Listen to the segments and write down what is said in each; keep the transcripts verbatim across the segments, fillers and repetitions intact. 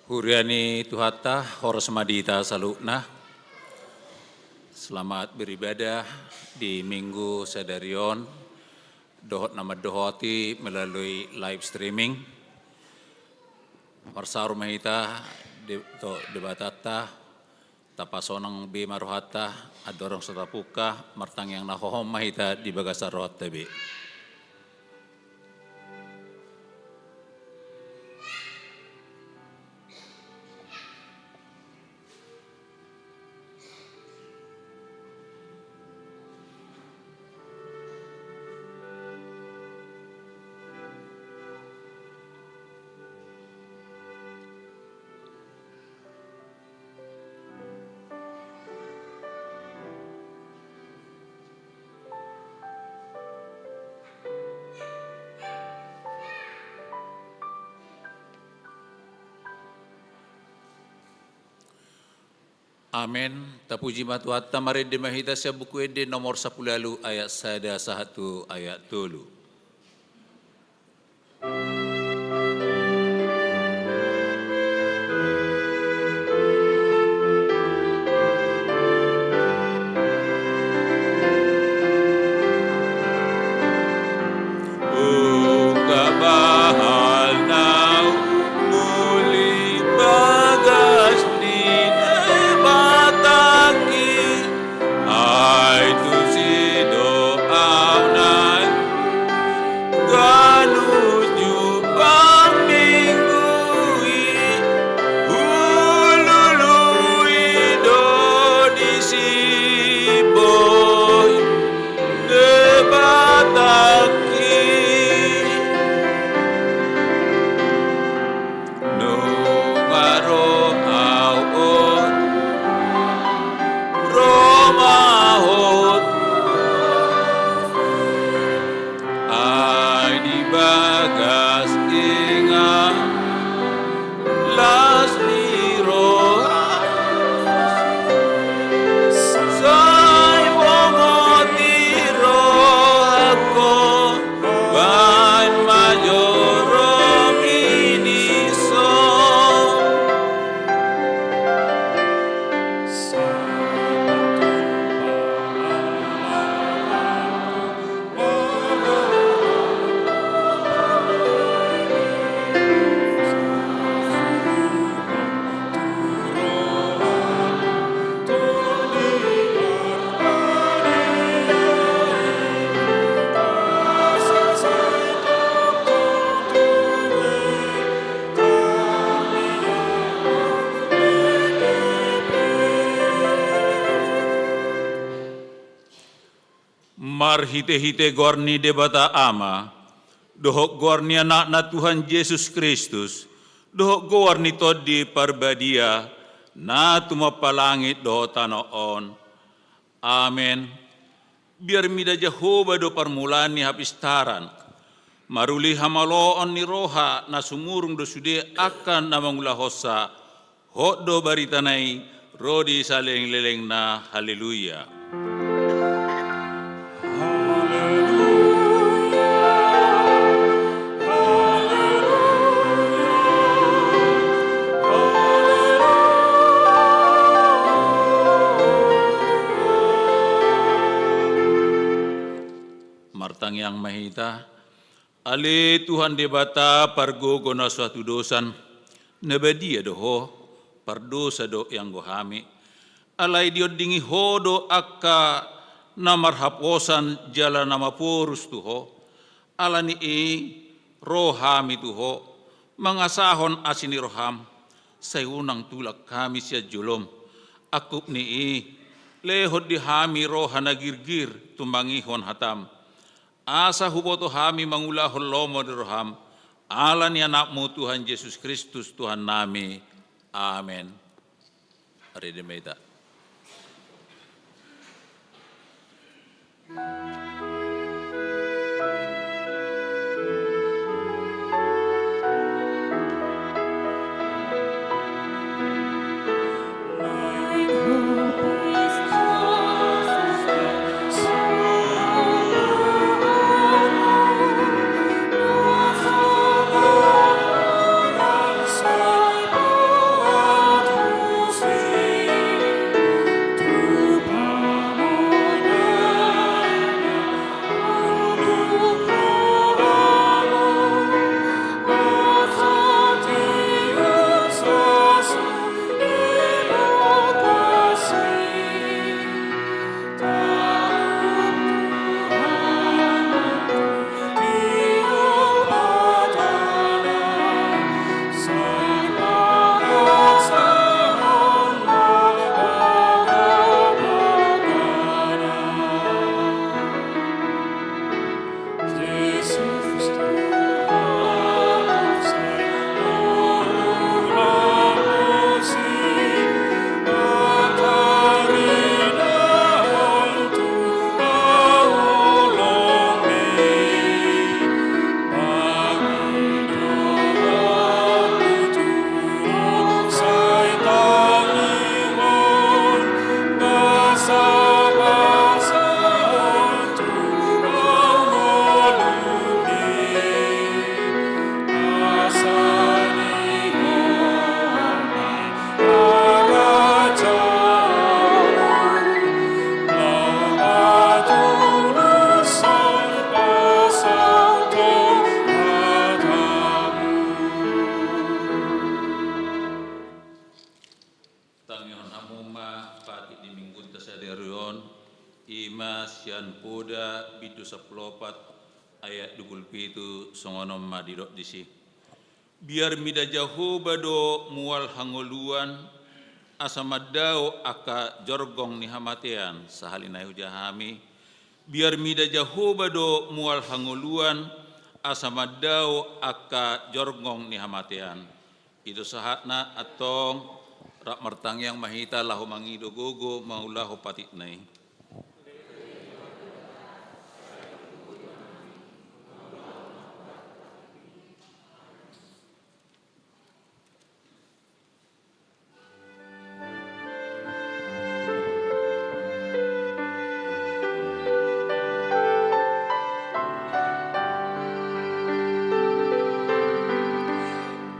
Huria ni Tuhanta, horas ma di hita saluhutna. Selamat beribadah di Minggu sadari on, dohot na mandohoti melalui live streaming. Marsaor ma hita di, tu Debatanta, tapasonang be ma rohanta, andorang so tapungka, martangiang na hohom ma hita di bagasan rohanta be. Amen. Tapuji ma Tuhanta. Marende ma hita sian Buku Ende nomor sampulu ualu ayat sada sahat tu ayat tolu. Ungkap bahal na muli bagas ni Debatangki, ai tusi do au na ganup jumpang Minggu i, hulului do disi boi Debatangki. Nunga ro au on, ro ma ho tu, ai di bagas inganan las ni roha, sai bongoti rohangku. Baen ma joro minison. Marhitehite goar ni Debata Ama, dohot goar ni Anakna Tuhan Jesus Kristus, dohot goar ni Tondi Parbadia, na tumompa langit dohot tano on. Amen. Biar mida Jahowa do parmulaan ni hapistaran, maruli hamaloon ni roha na sumurung do sude angka na mangulahonsa, hot do baritana i ro di salelenglelengna. Haleluya. Martangiang ma hita. Ale Tuhan Debata pargogo na so hatudosan, na badia do Ho, pardosa do ianggo hami. Alai diondingi Ho do angka na marhaposan jala na maporus tu Ho. Ala ni i ro hami tu Ho, mangasahon asi ni roham, sai unang tulak hami sian jolom. Angkup ni i, lehon di hami roha na girgir tumangihon hatam, asa huboto hami mangulahon lomo ni roham, ala ni Anakmu Tuhan Jesus Kristus Tuhannami. Amen. Rede ma hita. I ma sian Poda bindu sampulu opat ayat dua pulu pitu, songon on ma didok disi. Biar mida Jahowa do mual hangoluan, asa mandao angka jorgong ni hamatean, sahali nai hujaha hami. Biar mida Jahowa do mual hangoluan, asa mandao angka jorgong ni hamatean. I do sahatna, antong rap martangiang ma hita laho mangido gogo mangulahon patikna i.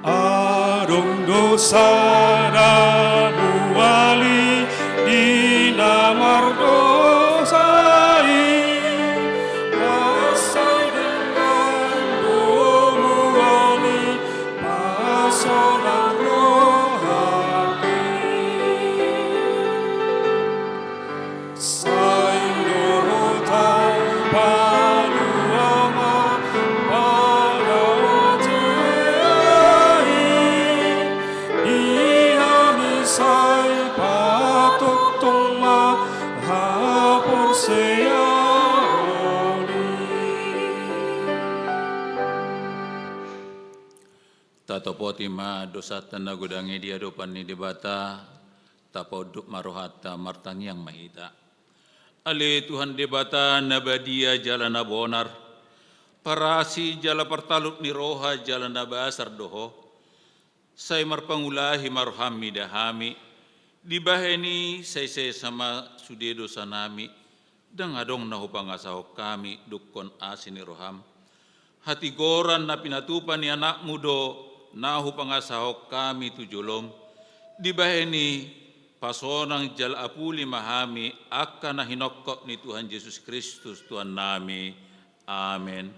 Adong do sada muali di na mardosa i, asa denggan do muali pasonang rohami. Sai dohot au, palua ma padaote i, di hami sai patongtong ma haporseaon i. Tatopoti ma dosanta na godang i di adopan ni Debata, tapaunduk ma rohanta, martangiang ma hita. Ale Tuhan Debata na badia jala na bonar, parasi jala partalup ni roha jala na basar do Ho. Sai marpangulahi ma roham mida hami, dibahen i sai sesa ma sude dosanami, ndang adong na hupangasahon hami dungkon asi ni roham. Hatigoran na pinatupa ni Anakmu do na hupangasahon hami tu jolom, dibahen i pasonang jala apuli ma hami angka na hinongkop ni Tuhan Jesus Kristus Tuhannami. Amen.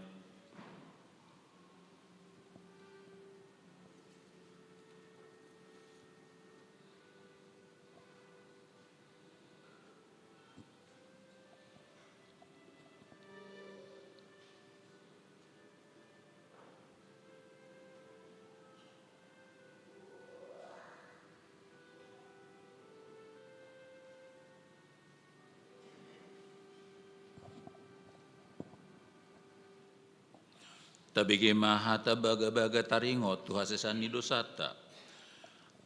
Tabege ma hata bagabaga taringot tu hasesaan ni dosanta.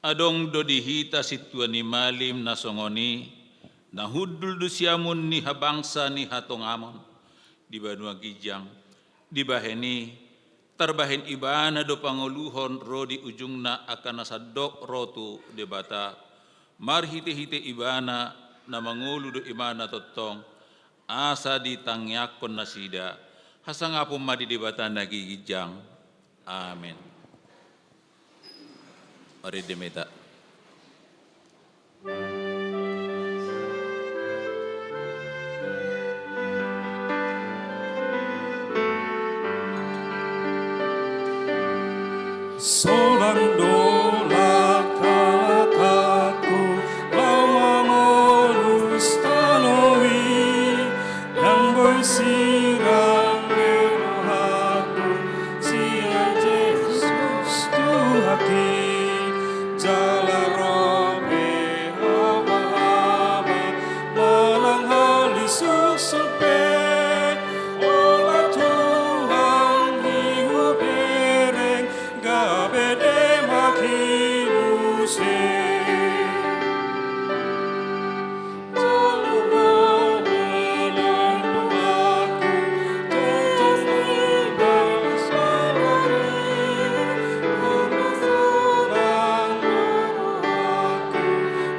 Adong do di hita sintua ni malim na songon i, na hundul do siamun ni habangsa ni hatongamon di banua ginjang. Dibahen i, tarbahen ibana do pangoluhon ro di ujungna angka na sandok ro tu Debata. Marhitehite ibana na mangolu do ibana tongtong, asa ditangiangkon nasida. Hasangapon ma di Debata na ginjang. Amen. Mari di meta. Solang do langkalangkaku laho mamolus tano i, ndang boi sirang be rohangku sian Jesus Tuhanki. Jala ro pe habahaba manang halisuk sumpe, holan Tuhan i hubereng, gabe demaki muse.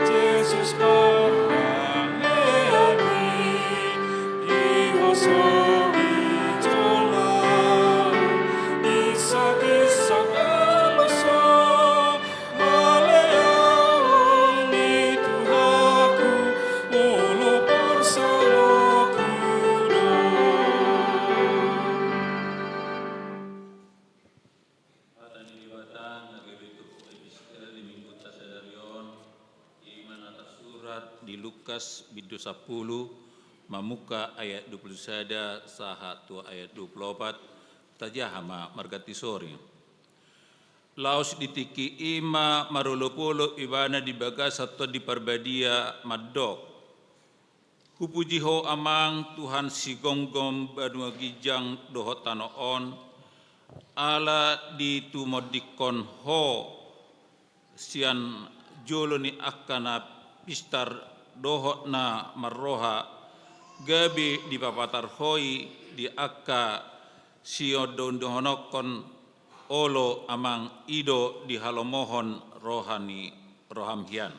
Jesus, pardamaian i, di ho so di jolma, di sa, di sa, di sa. Mauliate ma di Tuhanta, molo parsaulian i do. Hata ni Debata na gabe turpuk episkal di minggunta sadari on, i ma na tarsurat di Lukas bindu sampulu, mamungka ayat dua puluh sada sahat tu ayat dua puluh opat, tajaha ma marganti sori. Laos di tingki i ma marolopolop ibana di bagasan Tondi Parbadia mandok: Hupuji Ho Amang Tuhan sigomgom banua ginjang dohot tano on, ala ditumondingkon Ho sian jolo ni angka na pistar dohot na marroha, gabe dipapatar Ho i di angka siondohondohononkon olo Amang, i do dihalomohon roha ni roham hian.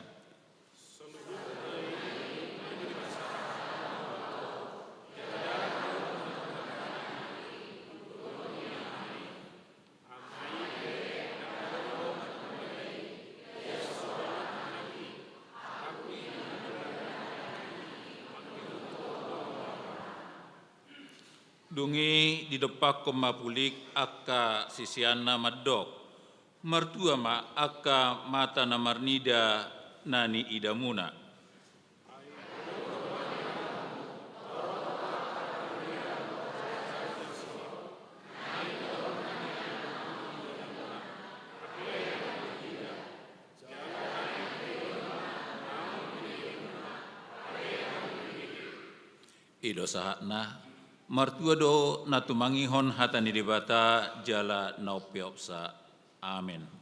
Dung i didompakkon ma pulik angka siseanna mandok: Martua ma angka mata na marnida na niidamuna. I do sahatna. Martua do na tumangihon hata ni Debata jala na umpeopsa. Amen.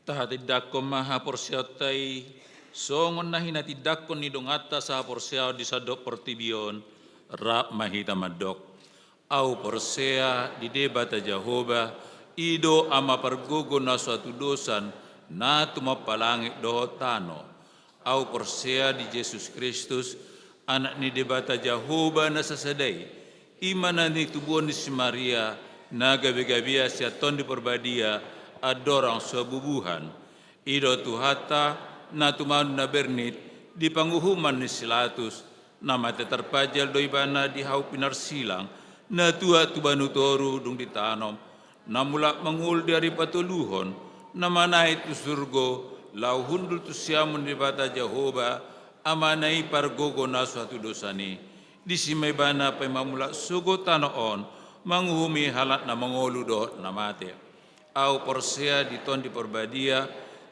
Tahatindangkon ma haporseaonta i, songon na hinatindangkon ni donganta sahaporseaon di sandok portibi on. Rap ma hita mandok: Ahu porsea di Debata Jahowa, i do Ama pargogo na so hatudosan, na tumompa langit dohot tano. Ahu porsea di Jesus Kristus, Anak ni Debata Jahowa na sasada i, i ma na nitubuhon ni si Maria, na gabegabean sian Tondi Parbadia, andorang so bubuhan. I do Tuhanta, na tumandang na bernit di panguhuman ni si Pilatus, na mate tarpajal do Ibana di hau pinarsilang, na tuat tu banua toru dung ditanom, na mulak mangolu di ari patoluhon, na manaek tu surgo, laho hundul tu siamun ni Debata Jahowa, Amana i pargogo na so hatudosan i. Disi ma Ibana paima mulak sogot tano on, manguhumi halak na mangolu dohot na mate. Ahu porsea di Tondi Parbadia,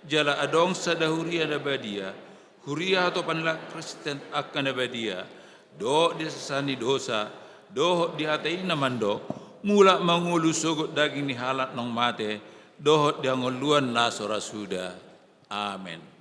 jala adong sada huria na badia, huria hatopan ni halak Kristen angka na badia, dohot di hasesaan ni dosa, dohot di hata i na mandok, mulak mangolu sogot daging ni halak naung mate, dohot di hangoluan na so ra suda. Amen.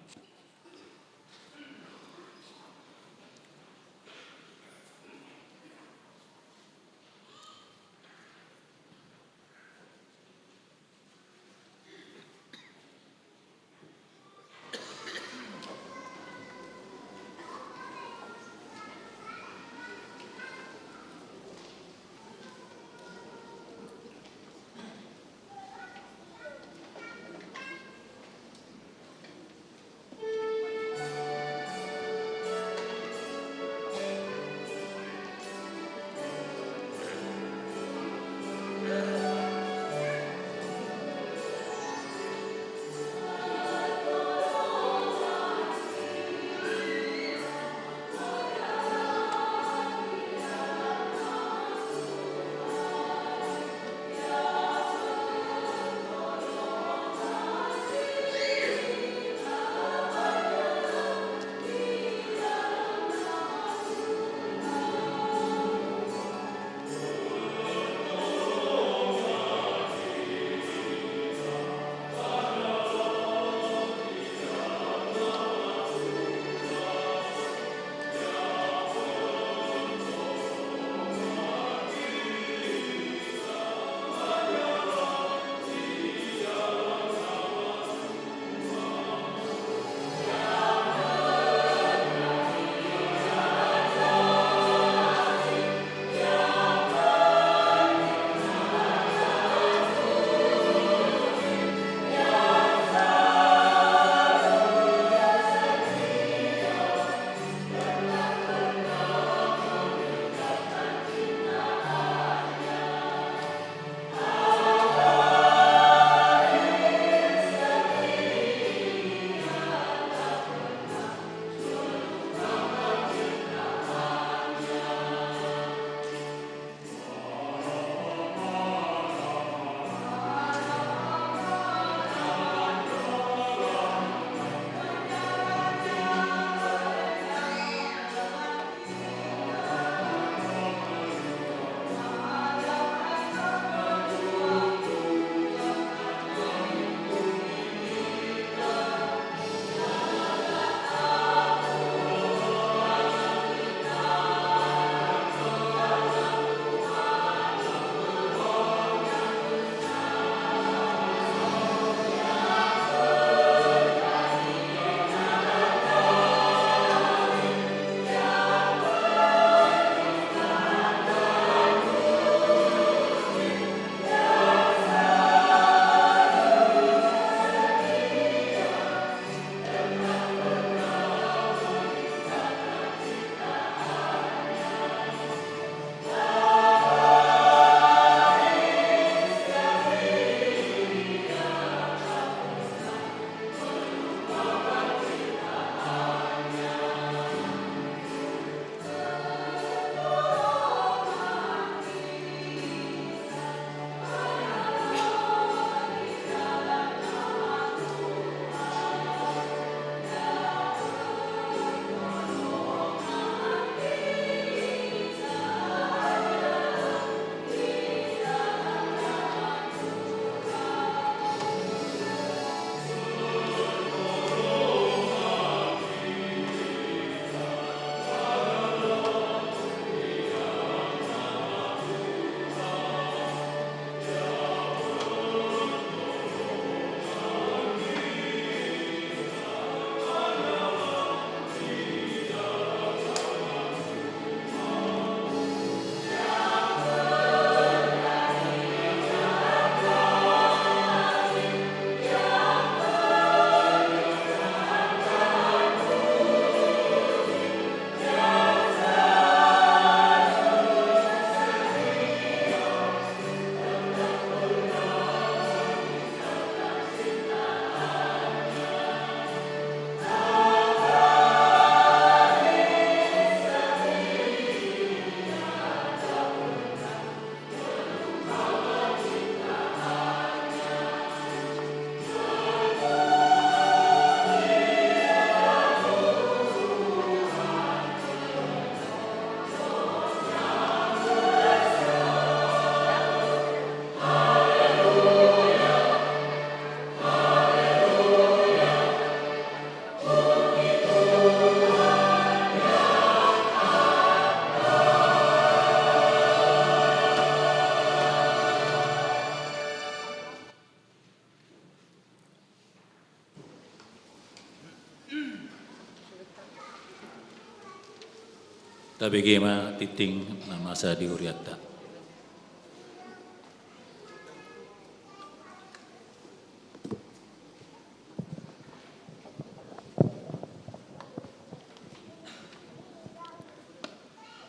Tabege ma tingting na masa di hurianta.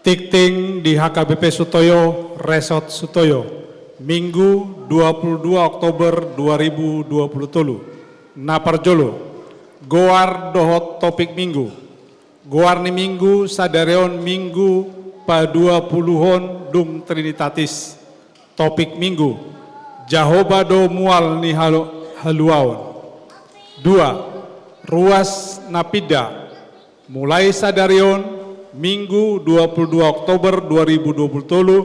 Tingting di H K B P Sutoyo, Resort Sutoyo, Minggu dua puluh dua Oktober dua ribu dua puluh tolu. Na parjolo, goar dohot topik Minggu. Goar ni Minggu sadari on Minggu paduapuluhon dung Trinitatis. Topik Minggu, Jahowa do mual ni halu-, haluaon. Dua, ruas na pinda. Mulai sadari on, Minggu dua puluh dua Oktober dua ribu dua puluh tolu,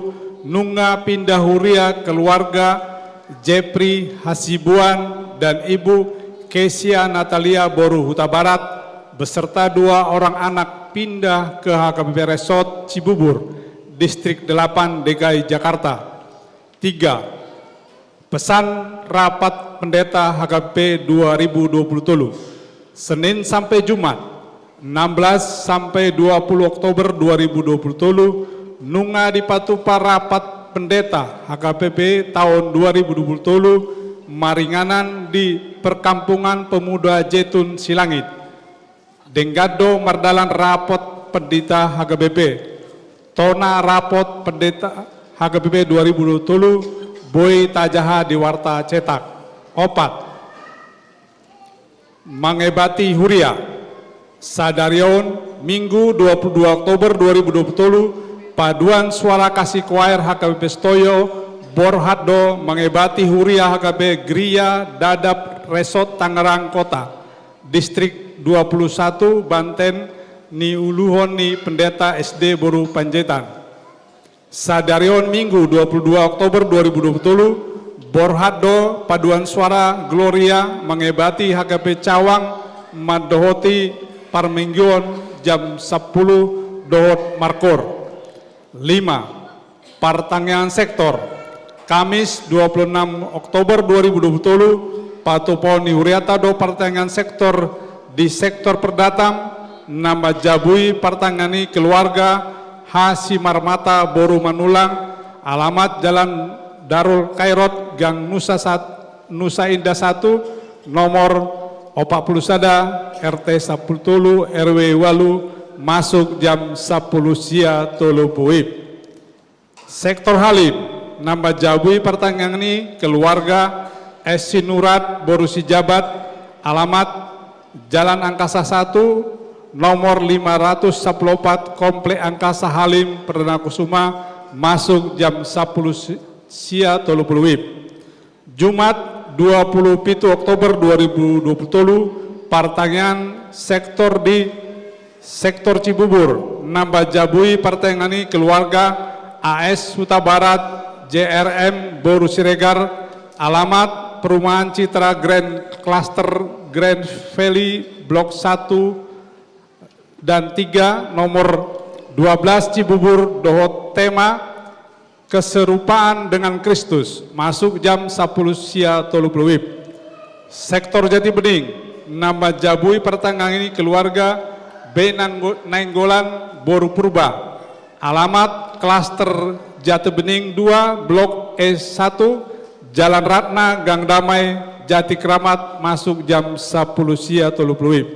nunga pinda huria keluarga Jeffrey Hasibuan dan Ibu Kesia Natalia boru Hutabarat beserta dua orang anak pindah ke H K B P Resort Cibubur, Distrik delapan D K I Jakarta. Tiga, pesan rapat pendeta H K B P dua ribu dua puluh tolu, Senin sampai Jumat, enam belas sampai dua puluh Oktober dua ribu dua puluh tolu, nunga dipatupa rapat pendeta H K B P taon dua ribu dua puluh tolu, maringanan di Perkampungan Pemuda Jetun Silangit. Denggan do mardalan rapot pendeta H K B P. Tona rapot pendeta H K B P dua ribu dua puluh tolu boi tajaha di warta cetak. Opat, mangebati huria. Sadari on, Minggu dua puluh dua Oktober dua ribu dua puluh tolu, paduan suara kasih koaer H K B P Sutoyo borhat do mangebati huria H K B P Gereja Dadap Resort Tangerang Kota. Distrik dua puluh satu Banten, niuluhon ni Pendeta S D boru Panjaitan. Sadari on Minggu dua puluh dua Oktober dua ribu dua puluh tolu, borhat do paduan suara Gloria mangebati H K B P Cawang mandohoti parmingguon jam sampulu dohot markoor. Lima, partangiangan sektor. Kamis dua puluh enam Oktober dua ribu dua puluh tolu, patupaon ni hurianta do partangiangan sektor di sektor Perdatam, na manjabui partangiangan i keluarga H Simarmata boru Manulang, alamat Jalan Darul Khairot, Gang Nusa sat-, Nusa Indah satu, nomor opat pulu sada, R T sampulu tolu, R W ualu, masuk jam sampulu sia tolu pulu WIB. Sektor Halim, na manjabui partangiangan i keluarga S Sinurat boru Sijabat, alamat Jalan Angkasa satu, nomor lima ratus sampulu opat, Komplek Angkasa Halim Perdana Kusuma, masuk jam sampulu si-, sia tolu pulu WIB. Jumat, dua puluh pitu Oktober dua ribu dua puluh tolu, partangiangan sektor di sektor Cibubur, na manjabui partangiangan i keluarga A S Hutabarat, J R M boru Siregar, alamat Perumahan Citra Grand Cluster Grand Valley Blok satu dan tiga, nomor dua belas Cibubur, dohot tema Keserupaan dengan Kristus, masuk jam sampulu sia tolu pulu WIB. Sektor Jati Bening, na manjabui partangiangan i keluarga B Nanggo-, Nainggolan boru Purba. Alamat Klaster Jati Bening dua, Blok E satu, Jalan Ratna, Gang Damai, Jati Kramat, masuk jam sampulu sia tolu pulu WIB.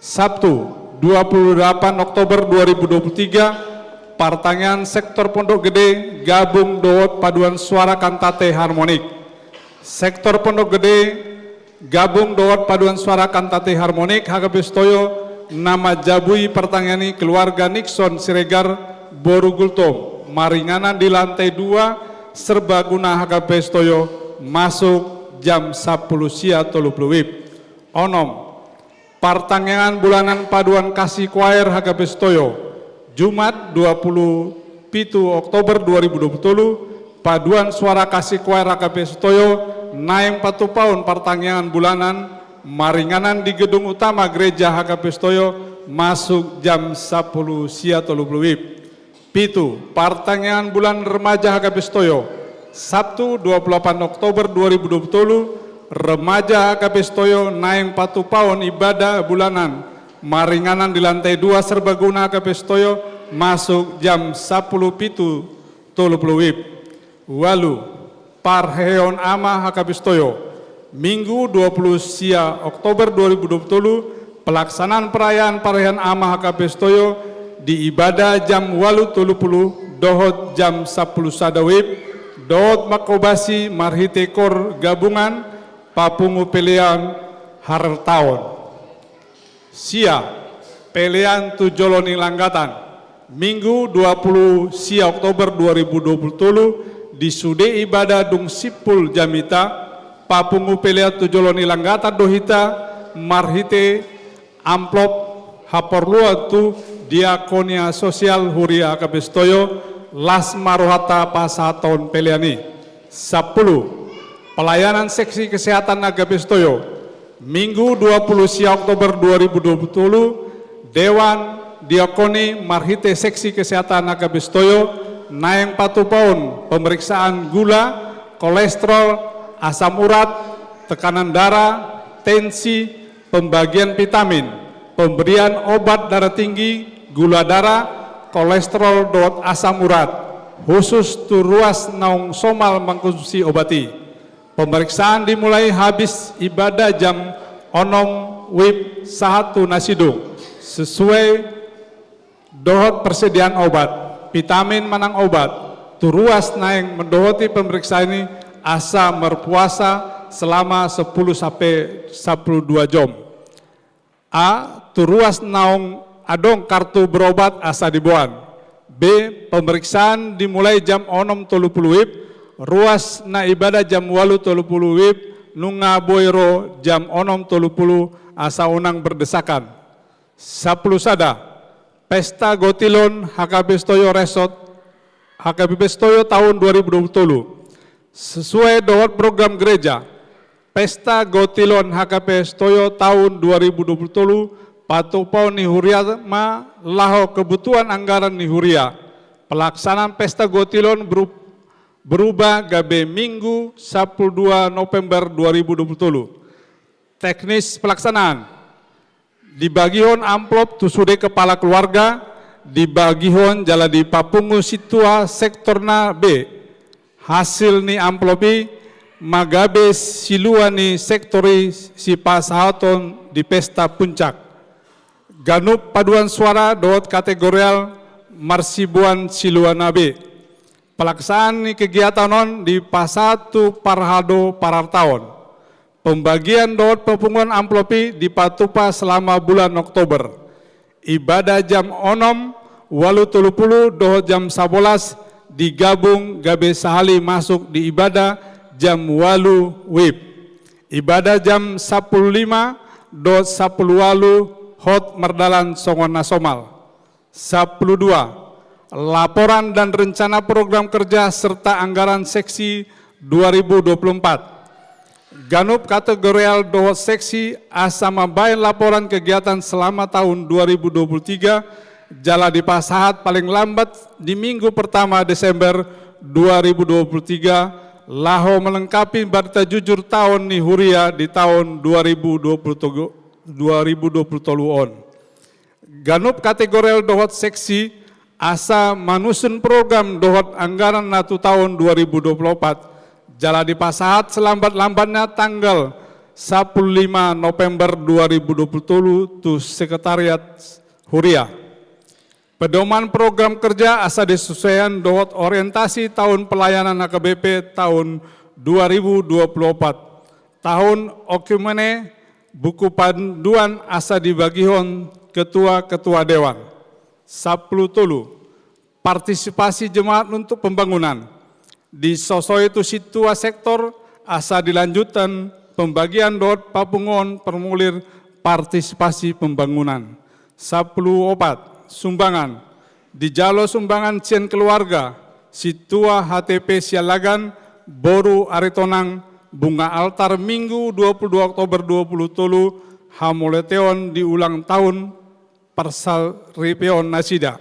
Sabtu, dua puluh delapan Oktober dua ribu dua puluh tiga, partangiangan sektor Pondok Gede gabung dohot paduan suara kantate harmonik. Sektor Pondok Gede gabung dohot paduan suara kantate harmonik H K B P Sutoyo, na manjabui partangiangan i keluarga Nixon Siregar boru Gultom, maringanan di lantai dua serbaguna H K B P Sutoyo, masuk jam sampulu sia tolu pulu WIB. Onom, partangiangan bulanan paduan kasih koaer H K B P Sutoyo, Jumat dua pulu pitu Oktober dua ribu dua pulu tolu, paduan suara kasih koaer H K B P Sutoyo naeng patupaon partangiangan bulanan maringanan di gedung utama gereja H K B P Sutoyo, masuk jam sampulu sia tolu pulu WIB. Pitu, partangiangan bulanan remaja H K B P Sutoyo, Sabtu dua pulu delapan Oktober dua ribu dua pulu tolu, remaja H K B P Sutoyo naeng patupaon ibadah bulanan maringanan di lantai dua serbaguna H K B P Sutoyo, masuk jam sampulu pitu tolu pulu WIB. Ualu, parheheon ama HKBS Toyo. Minggu dua pulu sia Oktober dua ribu dua puluh tolu, pelaksanaan perayaan parheheon ama HKBS Toyo di ibada jam ualu tolu pulu dohot jam sampulu sada WIB, dohot mangkobasi marhite kor gabungan papungu pelean hartaon. Sia, pelean tu jolo ni langgatan. Minggu dua pulu sia Oktober dua ribu dua puluh tolu, di sude ibada dung simpul jamita, papungu pelean tu jolo ni langgatan do hita marhite amplop haporluan tu diakonia sosial huria HKBS Toyo, las ma rohanta pasahathon pelean i. Sampulu, pelayanan seksi kesehatan HKBS Toyo. Minggu dua pulu sia Oktober dua ribu dua puluh tolu, Dewan Diakoni marhite seksi kesehatan HKBS Toyo naeng patupaon pemeriksaan gula, kolesterol, asam urat, tekanan darah, tensi, pembagian vitamin, pemberian obat darah tinggi, gula darah, kolesterol dohot asam urat, khusus tu ruas naung somal mangkonsumsi obat i. Pemeriksaan dimulai habis ibadah jam onom WIB sahat tu na sidung, sesuai dohot persediaan obat, vitamin manang obat, tu ruas naeng mendohoti pemeriksaan i asa marpuasa selama sepuluh sampe sepuluh dua jom. A, tu ruas naung adong kartu berobat asa diboan. B, pemeriksaan dimulai jam onom tolu pulu WIB, ruas na ibadah jam ualu tolu pulu WIB, nunga boi ro jam onom tolu pulu asa unang berdesakan. Sampulu sada, pesta gotilon HKBS Toyo Resort, HKBS Toyo tahun dua ribu dua puluh tolu. Sesuai dohot program gereja, pesta gotilon HKBS Toyo tahun dua ribu dua puluh tolu, patupaon ni huria ma laho kebutuhan anggaran ni huria. Pelaksanaan pesta gotilon beru-, berubah gabe Minggu sampulu dua November dua ribu dua puluh tolu. Teknis pelaksanaan. Dibagihon amplop tu sude kepala keluarga, dibagihon jala dipapungu sintua sektor na be. Hasil ni amplop i ma gabe silua ni sektor i sipasahaton di pesta puncak. Ganup paduan suara dohot kategorial marsiboan silua na be. Pelaksanaan ni kegiatan on dipasahat tu parhalado parartaon. Pembagian dohot pepunguan amplop i dipatupa selama bulan Oktober. Ibadah jam onom, ualu tolu pulu dohot jam sabolas digabung gabe sahali masuk di ibadah jam ualu WIB. Ibadah jam sampulu lima dohot sampulu ualu hot mardalan songon na somal. Sampulu dua, laporan dan rencana program kerja serta anggaran seksi dua ribu dua puluh empat. Ganup kategorial dohot seksi asa mambahen laporan kegiatan selama tahun dua ribu dua puluh tiga, jala dipasahat paling lambat di minggu pertama Desember dua ribu dua puluh tiga, laho melengkapi berita jujur tahun ni huria di tahun dua ribu dua puluh tolu, dua ribu dua puluh tolu on. Ganup kategorial dohot seksi asa manusun program dohot anggaran na tu tahun dua ribu dua puluh opat, jala dipasahat selambat-lambatna tanggal sampulu lima November dua ribu dua puluh tolu tu sekretariat huria. Pedoman program kerja asa disesuaian dohot orientasi tahun pelayanan HKBP tahun dua ribu dua puluh opat. Tahun oikumene, buku panduan asa dibagihon ketua-ketua dewan. Sampulu tolu, partisipasi jemaat untuk pembangunan. Disosoi tu sintua sektor asa dilanjutkan pembagian dohot papunguon formulir partisipasi pembangunan. Sampulu opat, sumbangan. Dijalo sumbangan sian keluarga, sintua HTP Siallagan, boru Aritonang, bunga altar Minggu dua puluh dua Oktober dua puluh tolu, hamauliateon di ulang tahun parsaripeon nasida.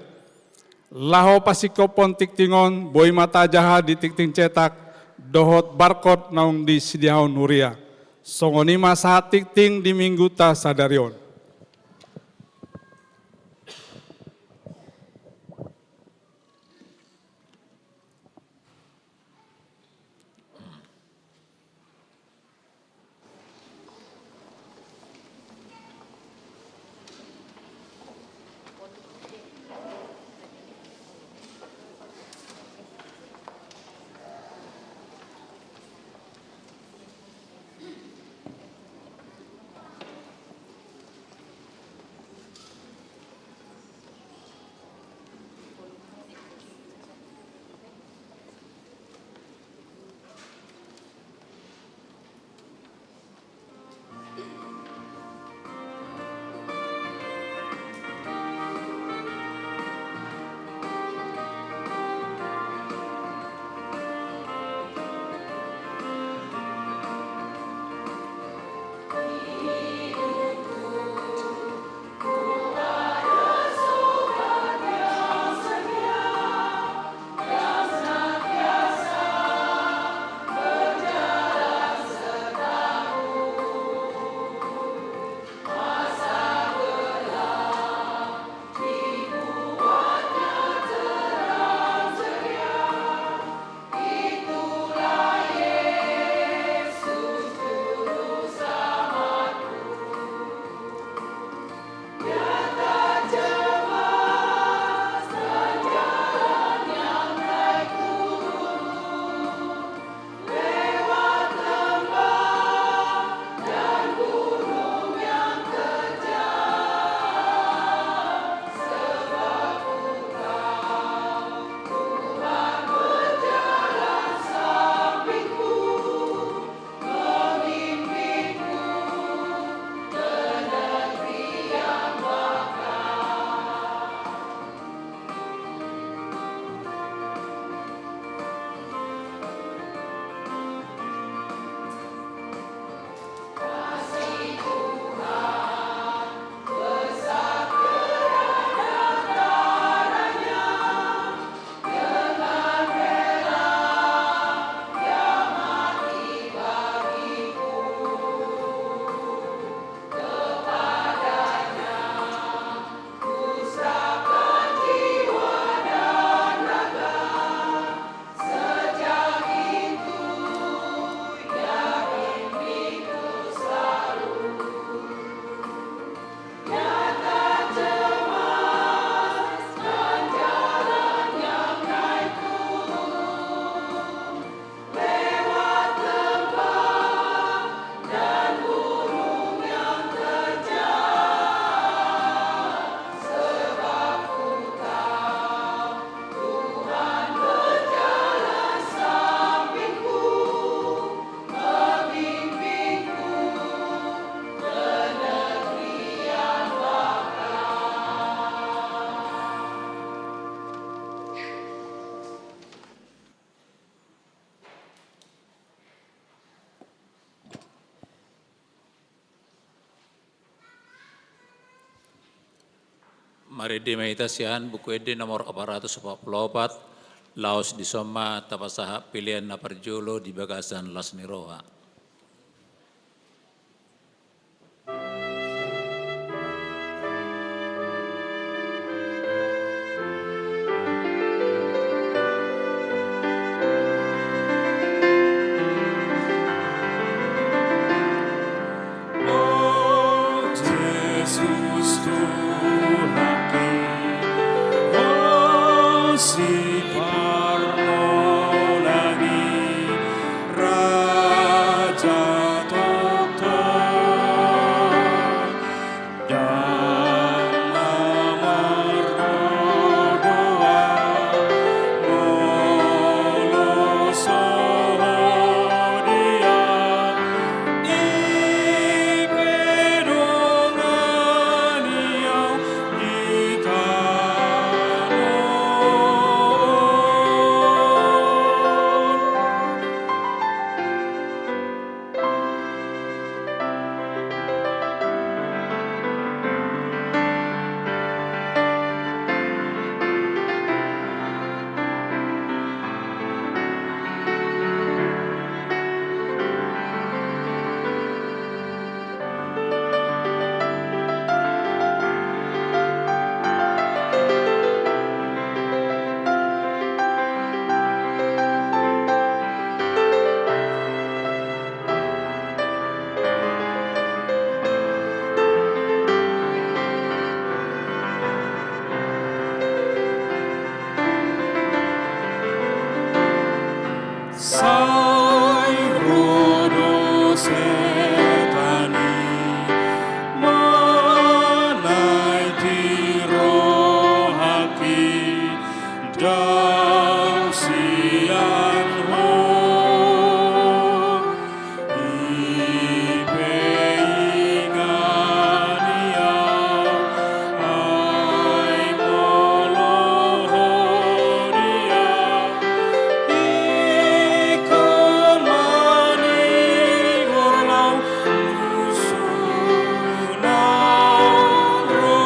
Laho pasingkophon tingting on, boi ma tajaha di tingting cetak dohot barcode naung disediahon huria. Songon i ma sahat tingting di mingguta sadari on. Marende ma hita sian Buku Ende nomor opat ratus opat pulu opat, laos dison ma tapasahat pelean na parjolo di bagasan las ni roha. O Jesus Tuhanki, o Siparnolang i, Raja tongtong, ndang na margogoan molo so ho di au, i pe dongani au di tano on. Sai ro do setan i manaiti rohangki, ndang sian ho. I pe ingani au, ai molo ho di au, ingkon manigor au musu na ro.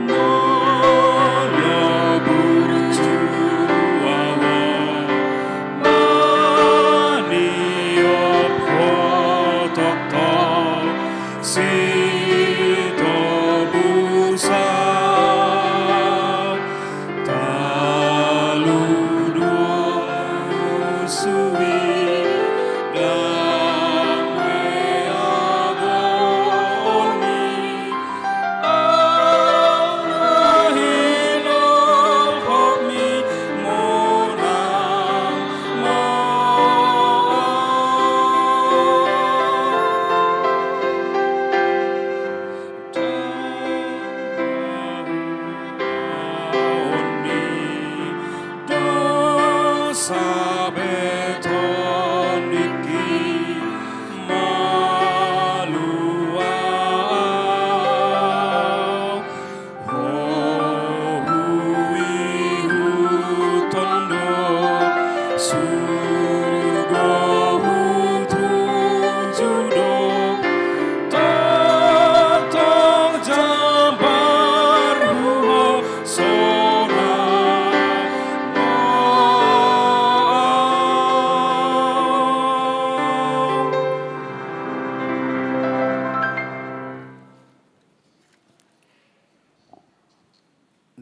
Molo burju au maniop ho tongtong, sitobus au. Talu do musu i ndang be agomi, au na hinorhon ni monang ma au. Dosa beton ningki malua au. Ho huihuthon do, surgo hutuju do, tongtong jambar huhosona ma au.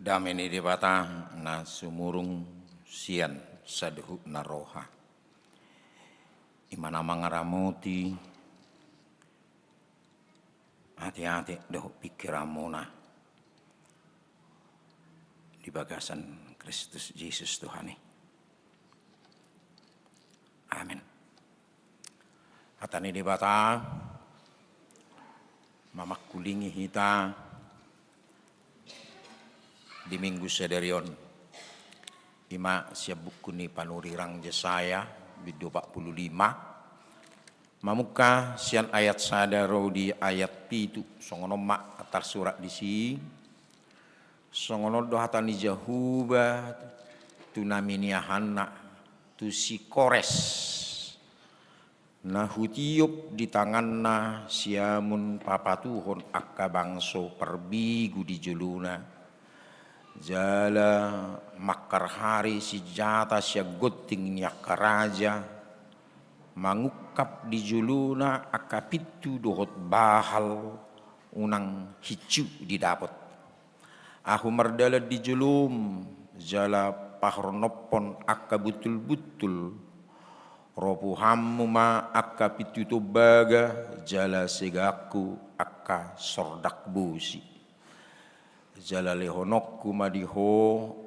Dame ni Debata na sumurung sian saluhutna roha, i ma na mangaramoti ate-ate dohot pingkiranmuna di bagasan Kristus Jesus Tuhan i. Amen. Hata ni Debata mamangkulingi hita di Minggu sadari on, i ma sian buku ni panurirang Jesaya, bindu opat pulu lima, mamungka sian ayat sada ro di ayat pitu. Songon on ma tarsurat disi. Songon on do hata ni Jahowa tu na miniahanna, tu si Kores, na hutiop di tanganna siamun papatuhon angka bangso parbigu di jolona, jala mangkarhari sinjata sian gonting ni angka raja, mangungkap di jolona angka pintu dohot bahal, unang hinsu didapot. Ahu mardalan di jolom, jala pahorononhon angka buntul-buntul. Ropuhanmu ma angka pintu tombaga, jala segaanku angka sordak bosi. Jala lehononku ma di ho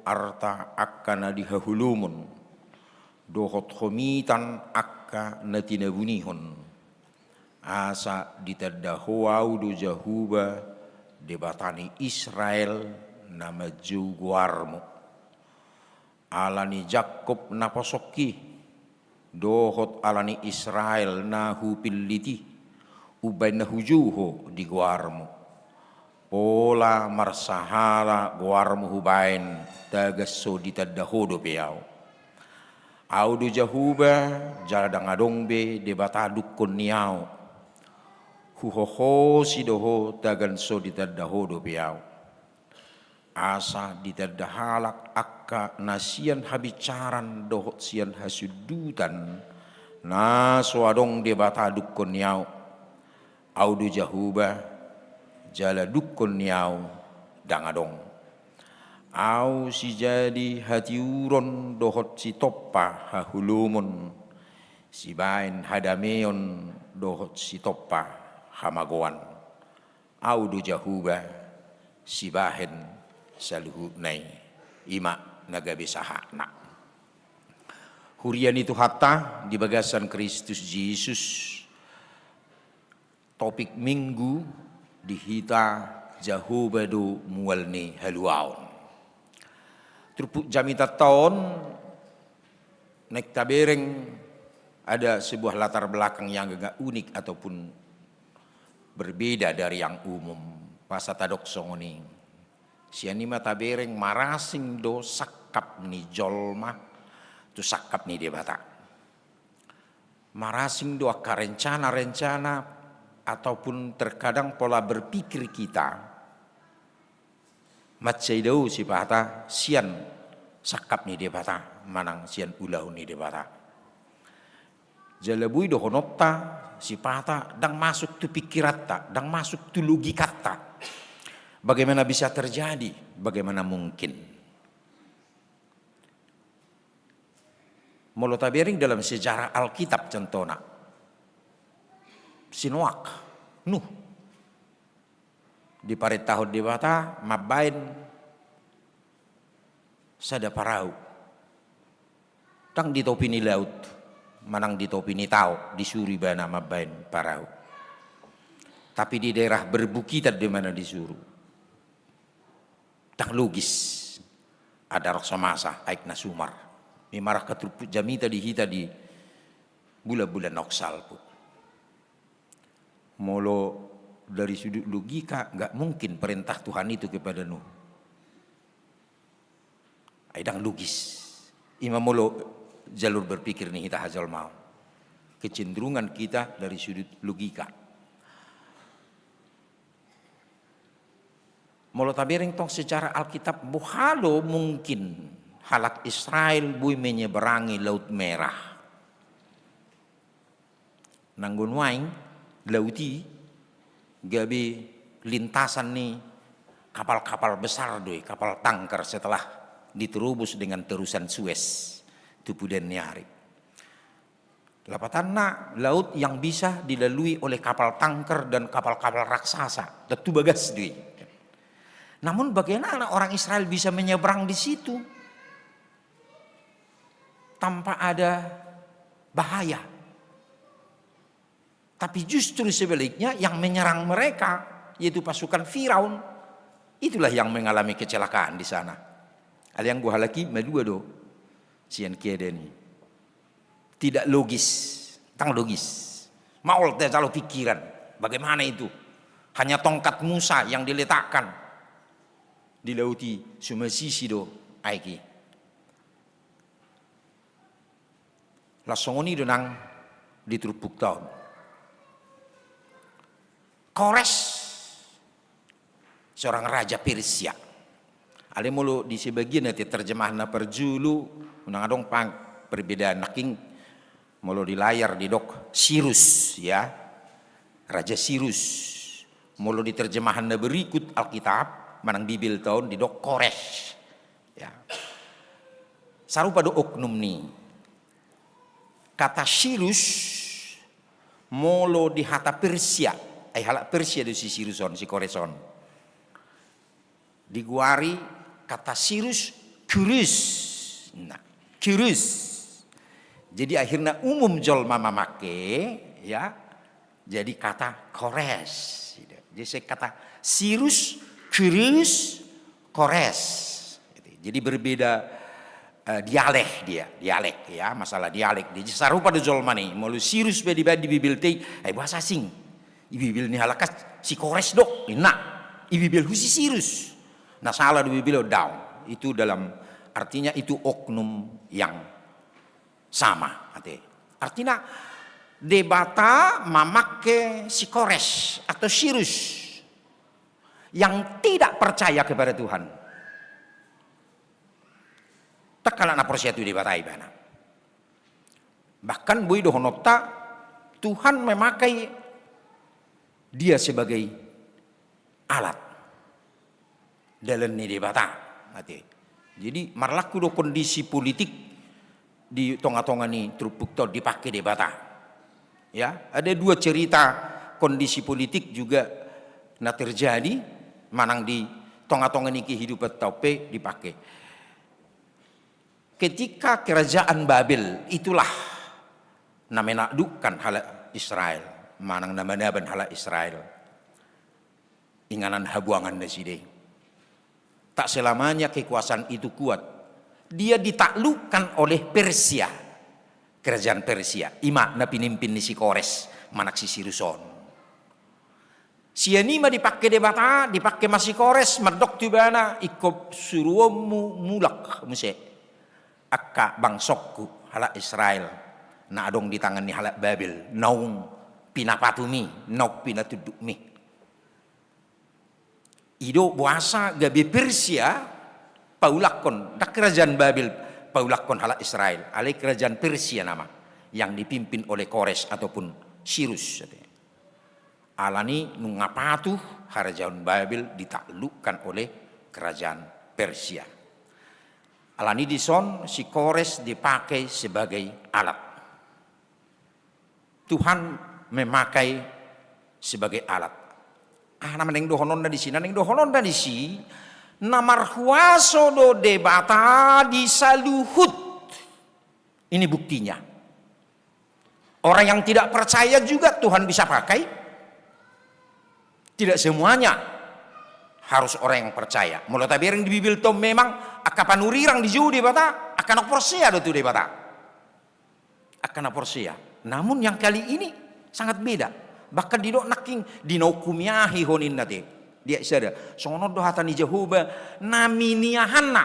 arta angka na di haholomon, dohot homitan angka na tinabunihon. Asa ditanda ho ahu do Jahowa, Debata ni Israel, na manjou goarmu. Ala ni Jakkob na posongki, dohot ala ni Israel na hupillit i, umbaen na hujou ho di goarmu. Pola marsahala goarmu hubaen tagan so ditanda ho dope ahu. Ahu do Jahowa, jala ndang adong be Debata dungkon ni ahu. Huhohosi do ho tagan so ditanda ho dope ahu. Asa ditanda halak angka na sian habinsaran dohot sian hasundutan, na so adong Debata dungkon ni ahu. Ahu do Jahowa, jala dungkon ni ahu ndang adong. Ahu sijadi hatiuron dohot sitompa haholomon, sibaen hadameon dohot sitompa hamagoan. Ahu do Jahowa, sibahen saluhutna i. I ma na gabe sahatna. Huria ni Tuhanta di bagasan Kristus Jesus, topik Minggu di hita: Jahowa do mual ni haluaon. Turpuk jamitanta on naeng tabereng ada sebuah latar belakang yang agak unik ataupun berbeda dari yang umum. Masa tadok songon i? Sian i ma tabereng marasing do sangkap ni jolma tu sangkap ni Debata. Marasing do angka rencana-rencana ataupun terkadang pola berpikir kita, mansai dao sipata sian sangkap ni Debata manang sian ulaon ni Debata. Jala boi dohononta sipata ndang masuk tu pingkiranta, ndang masuk tu logikanta. Bagaimana bisa terjadi? Bagaimana mungkin? Molo tabereng dalam sejarah Alkitab, contohna si Noak, Nuh, diparentahon Debata mambaen sada parau. Ndang di topi ni laut manang di topi ni tao disuru ibana mambaen parau, tapi di daerah berbukitan do ibana disuru. Ndang logis. Ada rok so masa aek na sumar. I ma rangka turpuk jamita di hita di bulan-bulan na salpu. Molo dari sudut logika, nggak mungkin perintah Tuhan itu kepada Nuh. Ai ndang logis. I ma molo jalur berpikir ni hita hajolmaon. Kecenderungan kita dari sudut logika. Molo tabereng tong sejarah Alkitab, boha do mungkin halak Israel boi menyeberangi Laut Merah? Nanggo nuaeng laut i gabe lintasan ni kapal-kapal besar do i, kapal tangkar, setelah diterobos dengan Terusan Suez tu pudian ni ari. Lapatanna, laut yang bisa dilalui oleh kapal tanker dan kapal-kapal raksasa, tentu bagas do i. Namun, bagaimana orang Israel bisa menyeberang di situ tanpa ada bahaya? Tapi justru sebaliknya, yang menyerang mereka, yaitu pasukan Firaun, itulah yang mengalami kecelakaan di sana. Ale anggo halak i, malua do sian keadaan i. Tidak logis, ndang logis. Maol tajalo pikiran, bagaimana itu? Hanya tongkat Musa yang diletakkan di laut i, sumasisi do aek i. Laos songon i do nang di turpukta on. Kores, seorang raja Persia. Ale molo di sebagian ate terjemahan na parjolo, unang adong pang perbedaan nangkin. Molo di layar didok Sirus, ya. Raja Sirus. Molo di terjemahan na berikut Alkitab, manang Bibelta on, didok Kores. Ya. Sarupa do oknum ni kata Sirus, molo di hata Persia, ai halak Persia do si Sirus on, si Kores on. Digoari kata Sirus, Kirus. Nah, Kirus. Jadi akhirna umum jolma mamake, ya, jadi kata Kores. Jadi kata Sirus, Kirus, Kores. Jadi berbeda, eh, dialek dia, dialek, ya, masalah dialek. Jadi sarupa do jolma ni, molo Sirus pe dibaen di Bibelta i, ai boasa asing. I Bibel ni halak an si Kores do, inna. I Bibelhu si Sirus. Na sala do Bibel on? Daong. Itu dalam, artinya itu oknum yang sama, ate. Artinya, Debata mamake si Kores atau Sirus yang tidak percaya kepada Tuhan. Ndang halak na porsea tu Debata ibana. Bahkan boi dohononta, Tuhan memakai dia sebagai alat dalan ni Debata, ate. Jadi marlaku do kondisi politik di tonga-tonga ni turpukta on dipake Debata. Ya, ada dua cerita kondisi politik juga na terjadi, manang di tonga-tonga ni kehidupanta on pe dipake. Ketika kerajaan Babel, itulah na menaklukkan halak Israel, manang na manaban halak Israel. Inganan habuangan nasida i. Tak selamanya kekuasaan itu kuat. Dia ditaklukkan oleh Persia, kerajaan Persia, i ma na pinimpin ni si Kores manang si Sirus on. Sian i ma dipake Debata, dipake ma si Kores, mandok tu ibana, ingkon suruonmu mulak muse angka bangsongku, halak Israel, na adong di tangan ni halak Babel, naung pinapatum i, naung pinatundukmi. I do boasa gabe Persia paulakkon, ndang kerajaan Babel paulakkon halak Israel, alai kerajaan Persia nama, yang dipimpin oleh Kores ataupun Sirus. Alani nunga patuh, harajaon Babel ditaklukkan oleh kerajaan Persia. Alani dison si Kores dipakai sebagai alat. Tuhan memakai sebagai alat. Aha na naeng dohononna disi? Na naeng dohononna disi, na marhuaso do Debata di saluhut. Ini buktinya. Orang yang tidak percaya juga Tuhan bisa pakai. Tidak semuanya harus orang yang percaya. Molo tabereng di Bibelta on memang angka panurirang dijou Debata, angka na porsea do tu Debata. Angka na porsea. Namun yang kali ini sangat beda. Bahkan didok nangkin, di na hukumi ahi ho ninna te. Dia sada. Songon on do hata ni Jahowa, na miniahanna.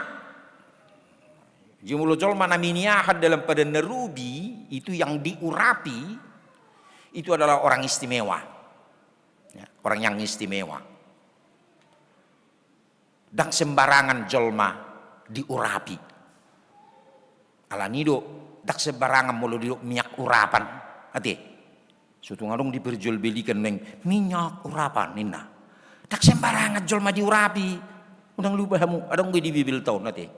Jumolo jolma na miniahan dalam padan na robi, itu yang diurapi, itu adalah orang istimewa. Ya, orang yang istimewa. Ndang sembarangan jolma diurapi. Alani do, ndang sembarangan molo didok minyak urapan. Ate. So tung adong diperjualbelikan neng minyak urapan ninna. Ndang sembarangan jolma diurapi. Unang lupa hamu, adong be di Bibelta on, ate.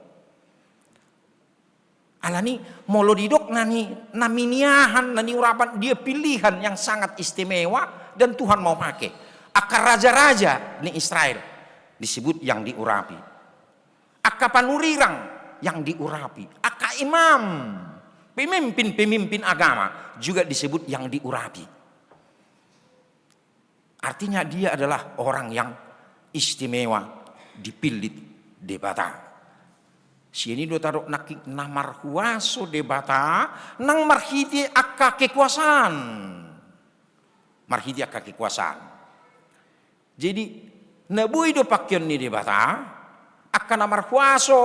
Alani molo didok na ni, na miniahan, na niurapan, dia pilihan yang sangat istimewa dan Tuhan mau pakai. Angka raja-raja ni Israel disebut yang diurapi. Angka panurirang yang diurapi. Angka imam, pemimpin-pemimpin agama juga disebut yang diurapi. Artinya dia adalah orang yang istimewa, dipillit Debata. Sian i do tadok nangkin na marhuaso Debata nang marhite angka kekuasaan. Marhite angka kekuasaan. Jadi, na boi do pangkeon ni Debata angka na marhuaso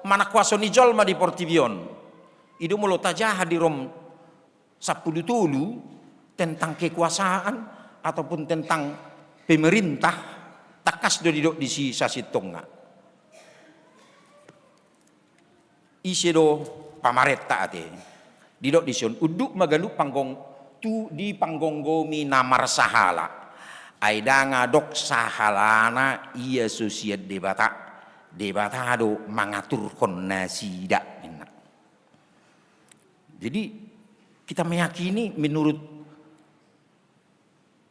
manang huaso ni jolma di portibi on. I do molo tajaha di Rom sampulu tolu tentang kekuasaan ataupun tentang pemerintah, tangkas do didok disi sasintongna. Ise do pamarenta ate? Didok dison, unduk ma ganup panggong, tu dipanggomgomi na marsahala. Ai ndang adong sahalana ia so sian Debata. Debata do mangaturhon nasida, ninna. Jadi, kita meyakini menurut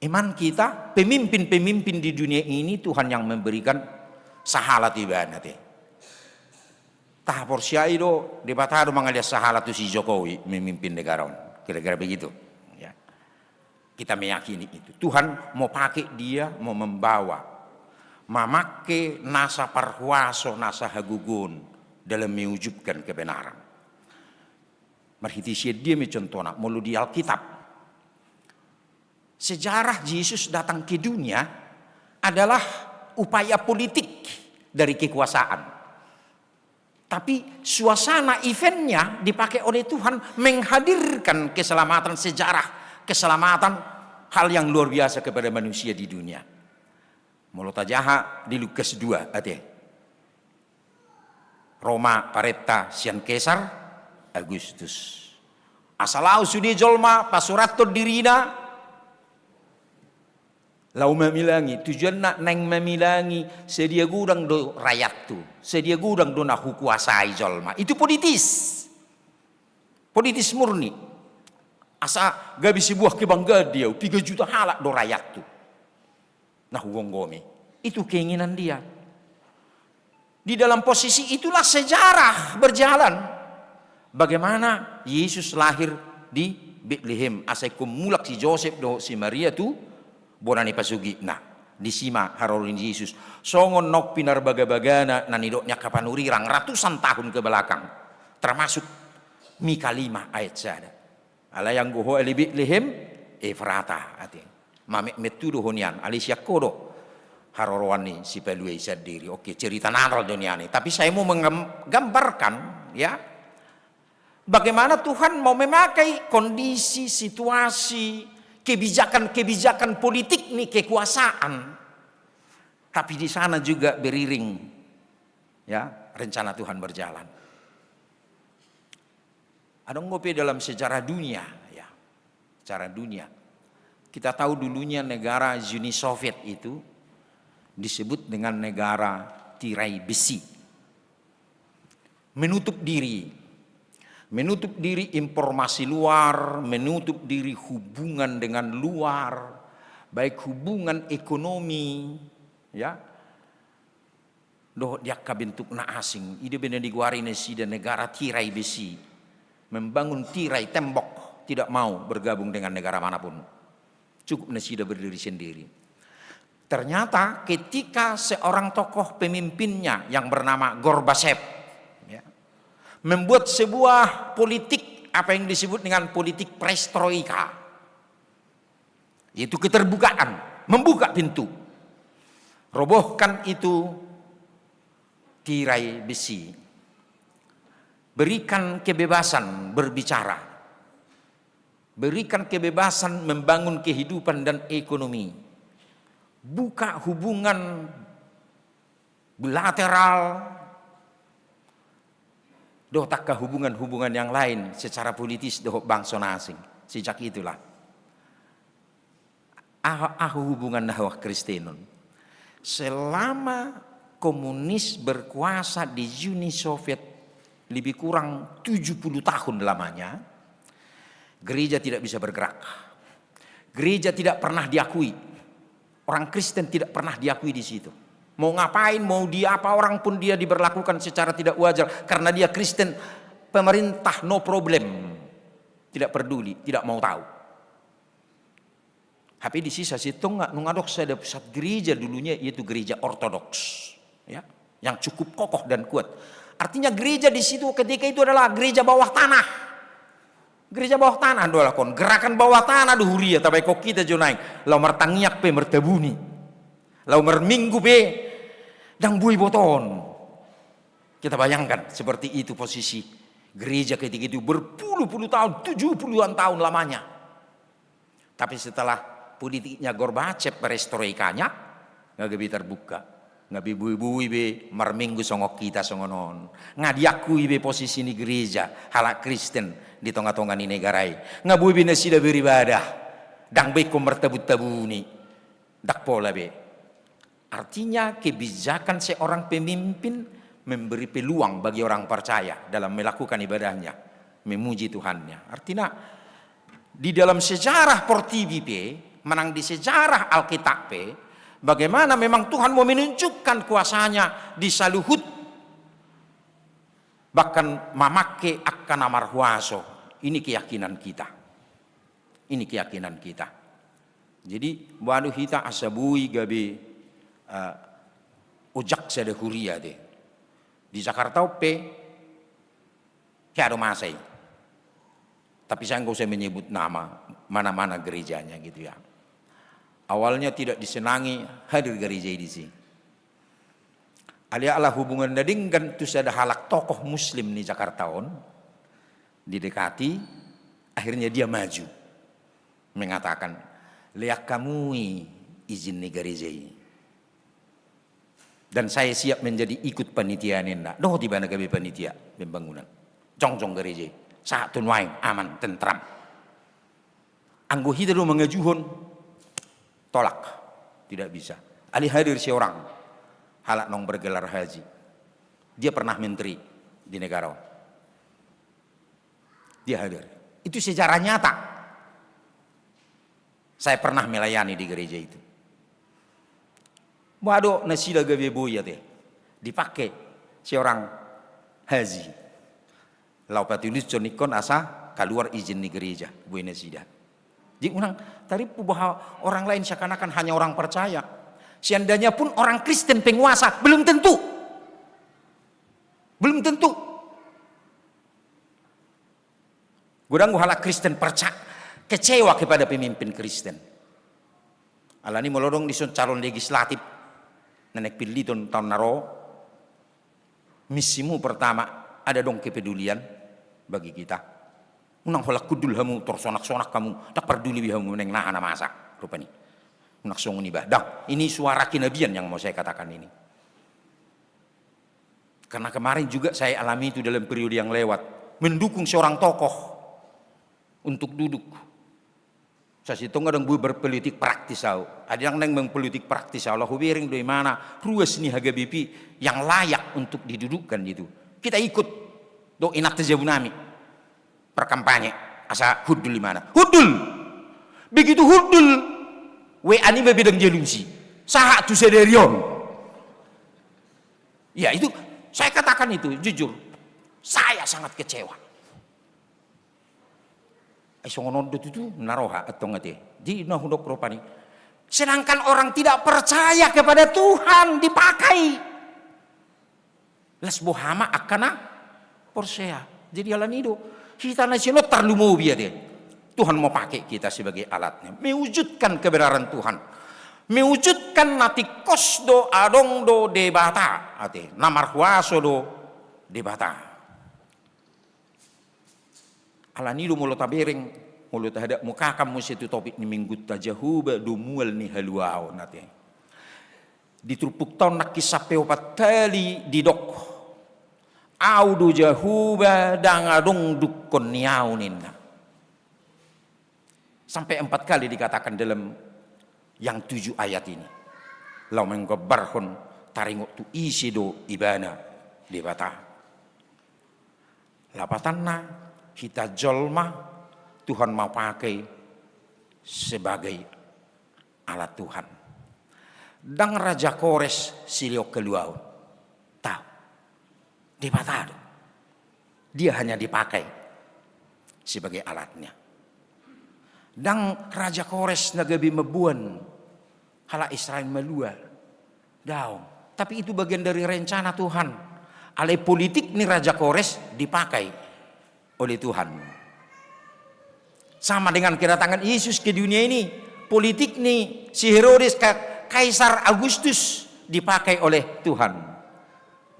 iman kita, pemimpin-pemimpin di dunia ini Tuhan yang memberikan sahala tu ibana te. Tahaporseai do, Debata do mangalean sahala tu si Jokowi memimpin negara on. Kira-kira begitu. Ya. Kita meyakini itu. Tuhan mau pakai dia, mau membawa. Mamake nasa parhuaso, nasa hagogoon dalam mewujudkan kebenaran. Marhite sian dia ma i contohna, molo di Alkitab. Sejarah Jesus datang ke dunia adalah upaya politik dari kekuasaan. Tapi suasana eventnya dipakai oleh Tuhan menghadirkan keselamatan sejarah, keselamatan hal yang luar biasa kepada manusia di dunia. Molo tajaha di Lukas dua, ate. Roma parenta sian Kesar Agustus. Asa laho sude jolma pasurathon dirina, laho mamilangi, tujuanna naeng mamilangi, sadia godang do rakyathu, sadia godang do na hukuasai jolma. Itu politis. Politis murni. Asa gabe sebuah kebanggaan di ahu, piga juta halak do rakyathu na hugomgomi. Itu keinginan dia. Di dalam posisi itulah sejarah berjalan. Bagaimana Yesus lahir di Betlehem, asa ingkon mulak si Josep dohot si Maria tu bona ni pasogitna. Disi ma haroro ni Jesus. Songon naung pinarbagabagana na nidok ni angka panurirang ratusan tahun ke belakang. Termasuk Mika lima ayat sada. Alai anggo ho ale Betlehem Efrata, ate. Mametmet tu do ho nian, alai sian ho do haroroan ni Sipalua i sandiri. Oke, cerita nanal do nian i. Tapi saya mau menggambarkan, ya, bagaimana Tuhan mau memakai kondisi, situasi, kebijakan-kebijakan politik ni kekuasaan. Tapi di sana juga beriring, ya, rencana Tuhan berjalan. Adong dope dalam sejarah dunia, ya. Sejarah dunia. Kita tahu dulunya negara Uni Soviet itu disebut dengan negara tirai besi. Menutup diri. Menutup diri informasi luar, menutup diri hubungan dengan luar, baik hubungan ekonomi, ya, dohot di angka bentuk na asing. I do bena digoari nasida negara tirai besi. Membangun tirai tembok, tidak mau bergabung dengan negara manapun. Cukup nasida berdiri sendiri. Ternyata ketika seorang tokoh pemimpinnya yang bernama Gorbachev, ya, membuat sebuah politik, apa yang disebut dengan politik perestroika, yaitu keterbukaan, membuka pintu. Robohkan itu tirai besi. Berikan kebebasan berbicara. Berikan kebebasan membangun kehidupan dan ekonomi. Buka hubungan bilateral dohot angka hubungan-hubungan yang lain secara politis dohot bangso na asing. Sejak itulah ahu, ahu hubungan na hukristenon. Selama komunis berkuasa di Uni Soviet, lebih kurang tujuh puluh tahun lamanya, gereja tidak bisa bergerak. Gereja tidak pernah diakui. Orang Kristen tidak pernah diakui di situ. Mau ngapain, mau dia apa orang pun dia diberlakukan secara tidak wajar karena dia Kristen, pemerintah no problem. Tidak peduli, tidak mau tahu. Tapi di sisa situ nggak, nunga adong sada pusat gereja dulunya, yaitu gereja Ortodoks, ya, yang cukup kokoh dan kuat. Artinya gereja di situ ketika itu adalah gereja bawah tanah. Gereja bawah tanah do alakon, gerakan bawah tanah do huria, tabaen hita jo naeng, laho martangiang pe martabuni, laho marminggu pe ndang boi iboto on. Kita bayangkan seperti itu posisi gereja ketika itu berpuluh-puluh tahun, tujuh puluhan tahun lamanya. Tapi setelah politiknya Gorbachev, perestroikanya, nga gabe tarbuka. Nga be boi-boi be marminggu songon hita songon on. Nga diakui be posisi ni gereja, halak Kristen di tonga-tonga ni negara i. Nga boi be nasida beribadah. Ndang be ingkon martabun-tabuni. Ndang pola be. Artinya, kebijakan seorang pemimpin memberi peluang bagi orang percaya dalam melakukan ibadahnya, memuji Tuhannya. Artinya, di dalam sejarah portibi pe, manang di sejarah Alkitab pe, bagaimana memang Tuhan mau menunjukkan kuasanya di saluhut, bahkan mamake angka na marhuaso. Ini keyakinan kita. Ini keyakinan kita. Jadi, boha do hita asa boi gabe, eh, ojak sada huria te. Di Jakarta on pe, hea do masa i. Tapi saya nggak usah menyebut nama, mana-mana gerejanya gitu ya. Awalnya tidak disenangi hadir gereja i disi. Alai ala hubunganna denggan tu sada halak tokoh Muslim ni Jakarta on, didekati, akhirnya dia maju, mengatakan, "Lean hamu i izin ni gereja i." Dan saya siap menjadi ikut panitia ninna. Dohot ibana gabe panitia pembangunan. Jongjong gereja i. Sahat tu nuaeng, aman, tentram. Anggo hita do mangajuhon, tolak. Tidak bisa. Alai hadir seorang halak naung bergelar haji. Dia pernah menteri di negara on. Dia hadir. Itu sejarah nyata. Saya pernah melayani di gereja itu. Boha do nasida gabe boi ate. Dipake seorang haji. Laho patulushon ingkon asa kaluar izin ni gereja, boi nasida. Jadi unang tarimpu bahwa orang lain seakan-akan hanya orang percaya. Seandainya pun orang Kristen penguasa, belum tentu. Belum tentu. Godang do halak Kristen perca-, kecewa kepada pemimpin Kristen. Alani molo adong dison calon legislatif, na naeng pilliton taon na ro, misimu pertama, ada dong kepedulian bagi kita. Unang holan hundul hamu, tor sonak-sonak hamu, ndang parduli be hamu, naeng na aha na masa, rupani. Unang songon i bah. Ndang, ini suara kenabian yang mau saya katakan ini. Karena kemarin juga saya alami itu dalam periode yang lewat. Mendukung seorang tokoh untuk duduk. Sasintongna ndang boi berpolitik praktis au. Ai ndang naeng berpolitik praktis au. Laho hubereng do imana ruas ni H K B P yang layak untuk didudukkan itu. Kita ikut. Do inanta jabu nami. Berkampanye. Asa hundul imana. Hundul! Begitu hundul, W A ni ma be ndang dialusi. Sahat tu sadari on. Ya, itu saya katakan itu, jujur. Saya sangat kecewa. Ai songon on do tutu, na roha, antong ate. Jadi, na hudok rupani. Sedangkan orang tidak percaya kepada Tuhan dipakai. Las boha ma angka na porsea. Jadi alani do. Hita na sian on tarlumobi ate. Tuhan mau pakai kita sebagai alatnya. Mewujudkan kebenaran Tuhan. Mewujudkan na tingkos do adong do Debata. Ate. Na marhuaso do Debata. Alani do molo tabereng, molo tahadap muse tu topik ni minggunta Jahowa do mual ni haluaon ate. Di turpukta on nangkin sampe opat hali didok. Au do Jahowa, ndang adong dungkon ni au ninna. Sampai empat kali dikatakan dalam yang tujuh ayat ini. Laho menggambarhon taringot tu ise do ibana Debata. Lapatanna, hita jolma Tuhan mau pakai sebagai alat Tuhan. Ndang Raja Kores silehon haluaon. Tahu. Debata do. Dia hanya dipakai sebagai alatnya. Ndang Raja Kores na gabe mamboan halak Israel malua. Daong. Tapi itu bagian dari rencana Tuhan. Alai politik ni Raja Kores dipakai oleh Tuhan. Sama dengan kedatangan Yesus ke dunia ini, politik ni si Herodes, Ka-, Kaisar Agustus dipakai oleh Tuhan.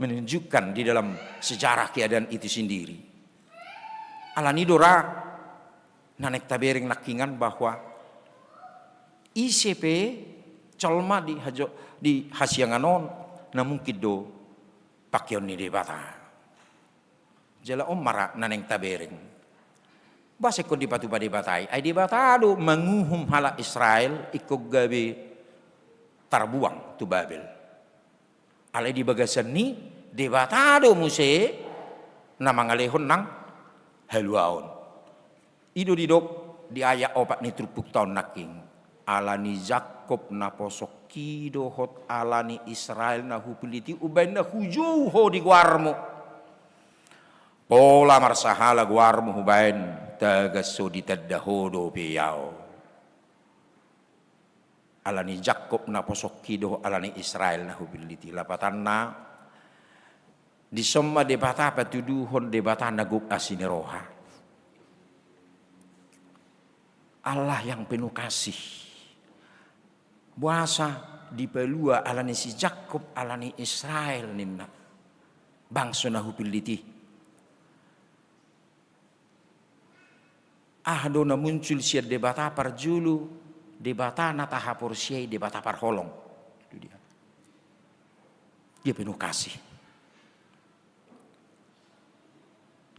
Menunjukkan di dalam sejarah keadaan itu sendiri. Alani i do ra na naeng tabereng nangkiningan bahwa ise pe jolma di hajo-, di hasiangan on na mungkin do pakeon ni Debata. Jala on ma ra na naeng tabereng. Boasa ingkon dipatupa Debata i? Ai Debata do manguhum halak Israel ingkon gabe tarbuang tu Babel. Alai di bagasan ni Debata do muse na mangalehon nang haluaon. I do didok di ayat opat ni turpukta on nangkin. Alani Jakkob naposongki dohot alani Israel na hupillit i, umbaen na hujou ho di goarmu. Pola marsahala goarmu hubaen, tagan so ditanda ho dope ahu. Alani Jakkob naposongki dohot alani Israel na hupillit i. Lapatanna, dison ma Debata patuduhon Debata na gok asi ni roha. Allah yang penuh kasih. Boasa dipalua alani si Jakkob, alani Israel ninna, bangso na hupillit i? Aha do na muncul sian Debata? Parjolo, Debata na tahaporseai Debata parholong. Itu dia. Dia penuh kasih.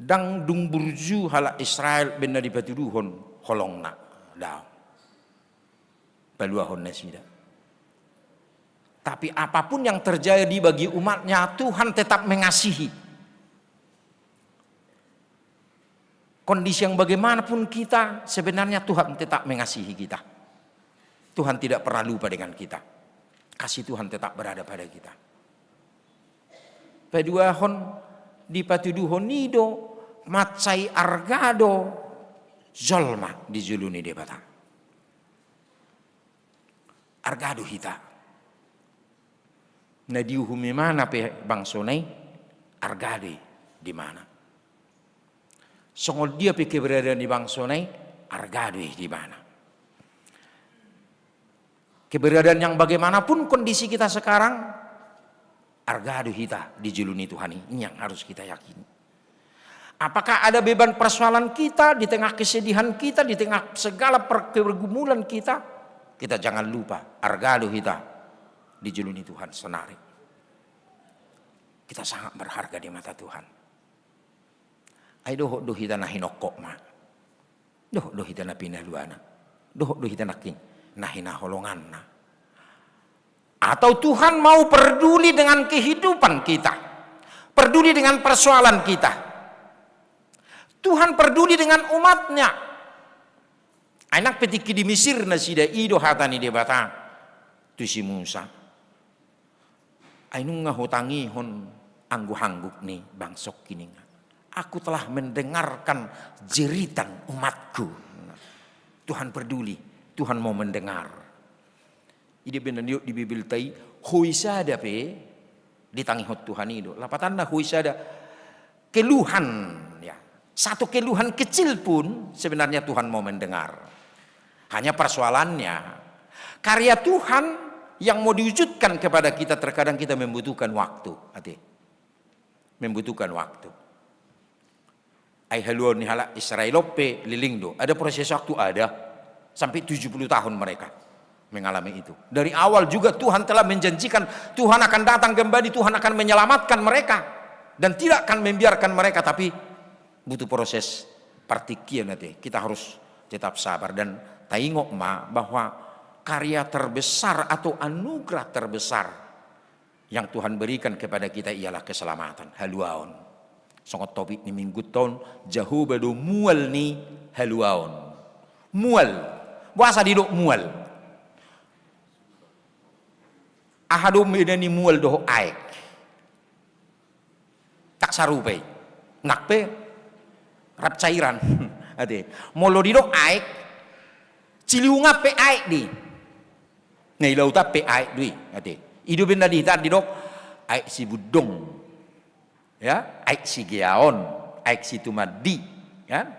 Ndang dung burju halak Israel baen na dipatuduhon holongna. Daong. Paluahon nasida. Tapi apapun yang terjadi bagi umatnya, Tuhan tetap mengasihi. Kondisi yang bagaimanapun kita, sebenarnya Tuhan tetap mengasihi kita. Tuhan tidak pernah lupa dengan kita. Kasih Tuhan tetap berada pada kita. Paduahon, dipatuduhon i do mansai arga do jolma di jolo ni Debata. Arga do hita. Na diuhum imana pe bangsona i, arga do i di imana. Songon dia pe keberadaan ni bangsona i, arga do i di imana. Keberadaan yang bagaimanapun kondisi kita sekarang, arga do hita di jolo ni Tuhan i, ini yang harus kita yakini. Apakah ada beban persoalan kita, di tengah kesedihan kita, di tengah segala per-, pergumulan kita, kita jangan lupa, arga do hita di jolo ni Tuhan saonari. Kita sangat berharga di mata Tuhan. Ai dohot do hita na hinongkokna. Dohot do hita na pinaluana. Dohot do hita nangkin na hinaholonganna. Atau Tuhan mau peduli dengan kehidupan kita, peduli dengan persoalan kita. Tuhan peduli dengan umatnya. Ai nang pe tingki di Misir nasida, i do hata ni Debata tu si Musa. Ai nunga hutangihon angguk-angguk ni bangsongki, ninna. Aku telah mendengarkan jeritan umatku. Tuhan peduli, Tuhan mau mendengar. I do baen na nidok di Bibelta i, hoi sada pe ditangihon Tuhan i do. Lapatanna hoi sada keluhan, ya. Satu keluhan kecil pun sebenarnya Tuhan mau mendengar. Hanya persoalannya, karya Tuhan yang mau diwujudkan kepada kita, terkadang kita membutuhkan waktu, ate. Membutuhkan waktu. Ai haluaon ni halak Israel on pe leleng do. Ada proses waktu, ada. Sampai tujuh puluh tahun mereka mengalami itu. Dari awal juga Tuhan telah menjanjikan Tuhan akan datang kembali, Tuhan akan menyelamatkan mereka. Dan tidak akan membiarkan mereka, tapi butuh proses partingkian, ate. Kita harus tetap sabar dan taingot ma bahwa karya terbesar atau anugerah terbesar yang Tuhan berikan kepada kita ialah keselamatan, haluaon. Songon topik ni minggunta on, Jahowa do mual ni haluaon. Mual. Boasa didok mual? Aha do beda ni mual dohot aek? Tak sarupa i. Nang pe rap cairan. Ate. Molo didok aek, Ciliwung an pe aek do i. Na i lautan pe aek do i. Ate. I do umbahen na di hita didok aek Sibundong. Ya, aek Sigeaon, aek Situmandi, kan?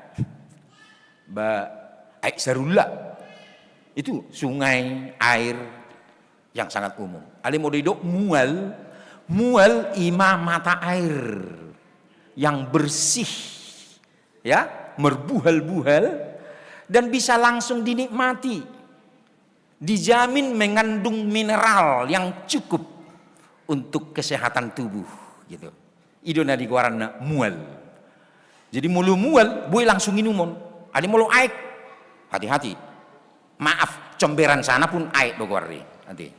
Ba, aek Sarulla. Itu sungai, air yang sangat umum. Alai molo didok mual, mual i ma mata air yang bersih, ya, merbuhal-buhal dan bisa langsung dinikmati. Dijamin mengandung mineral yang cukup untuk kesehatan tubuh, gitu. I do na digoaranna mual. Jadi molo mual, boi langsung inumon. Alai molo aek, hati-hati. Maaf, comberan sana pun aek do goarna. Ate.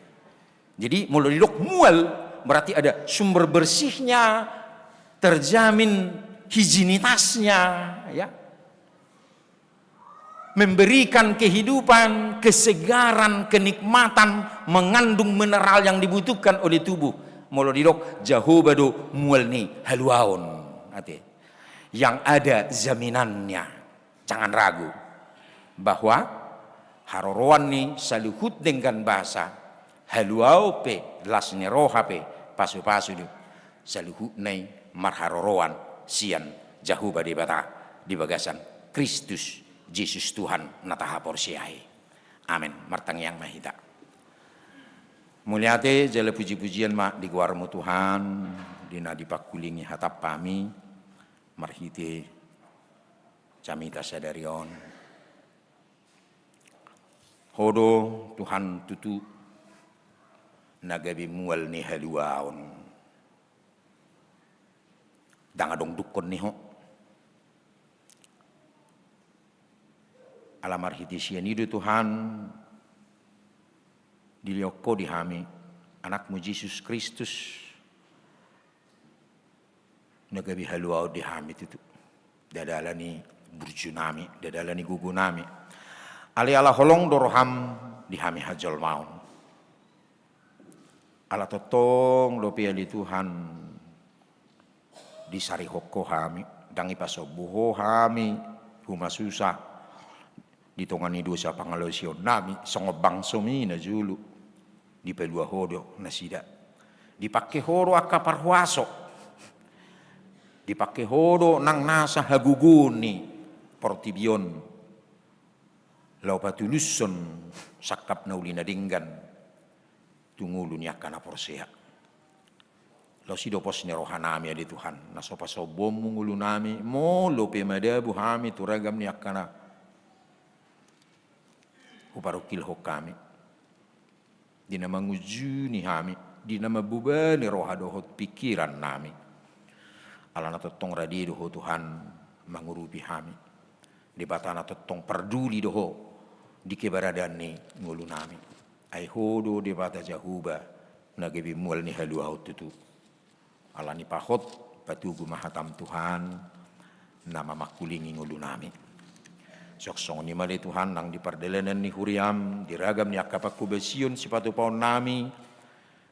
Jadi molo didok mual, berarti ada sumber bersihnya, terjamin higienitasnya, ya. Memberikan kehidupan, kesegaran, kenikmatan, mengandung mineral yang dibutuhkan oleh tubuh. Molo didok Jahowa do mual ni haluaon. Ate. Yang ada jaminannya. Jangan ragu bahwa haroroan ni saluhut denggan basa, haluaon pe, las ni roha pe, pasu-pasu do, saluhutna i marharoroan sian Jahowa Debata di bagasan Kristus Jesus Tuhan na tahaporseai. Amen. Martangiang ma hita. Mauliate jala puji-pujian ma di goarmu Tuhan, di na dipangkulingi hatam hami, marhite jamita sadari on. Ho do Tuhan tutu na gabe mual ni haluaon. Ndang adong dungkon ni ho. Ala marhite sian i do Tuhan, dilehon ho di hami, Anakmu Jesus Kristus, na gabe haluaon di hami tutu. Ndada ala ni burju nami, ndada ala ni gogo nami. Alai ala holong do roham di hami hajolmaon. Ala tongtong dope ale Tuhan, disarihon ho hami, ndang dipasombu ho hami, humasusa, di tonga ni dosa pangalaosion nami, songon bangsomi na jolo, dipalua ho do nasida. Dipangke ho do angka parhuaso. Dipangke ho do nang nasa hagogoon ni portibi on. Laho patulushon sangkap na uli na denggan tu ngolu ni angka na porsea. Laos i do pos ni roha nami ale Tuhan, na so pasombunmu ngolu nami, molo pe madabu hami tu ragam ni angka na huparungkilhon hami. Di na mangunjuni hami, di na mambebani roha dohot pingkiran nami. Ala na tongtong rade do ho Tuhan mangurupi hami. Debata na tongtong parduli do ho di keberadaan ni ngolu nami. Ai ho do Debata Jahowa na gabe mual ni haluaon tutu. Ala ni pahot, patogu ma hatam Tuhan, na mamangkulingi ngolu nami. Suang songon i ma ale Tuhan nang di pardalanan ni huriam, di ragam ni angka panghobasion sipatupaon nami,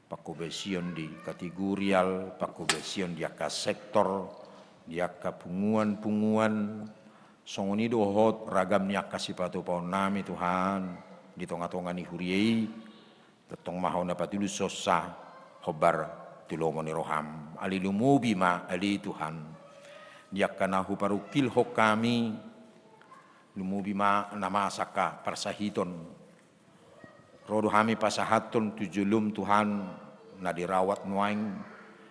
panghobasion di kategorial, panghobasion di angka sektor, di angka punguan-punguan, songon i dohot ragam ni angka sipatupaon nami Tuhan, di tonga-tonga ni huria i, tongtong ma ho na patulushonsa hombar tu lomo ni roham. Alai lumobi ma ale Tuhan, di angka na huparungkilhon hami, lumobi ma na masa angka parsahiton. Ro do hami pasahathon tu jolom Tuhan na dirawat nuaeng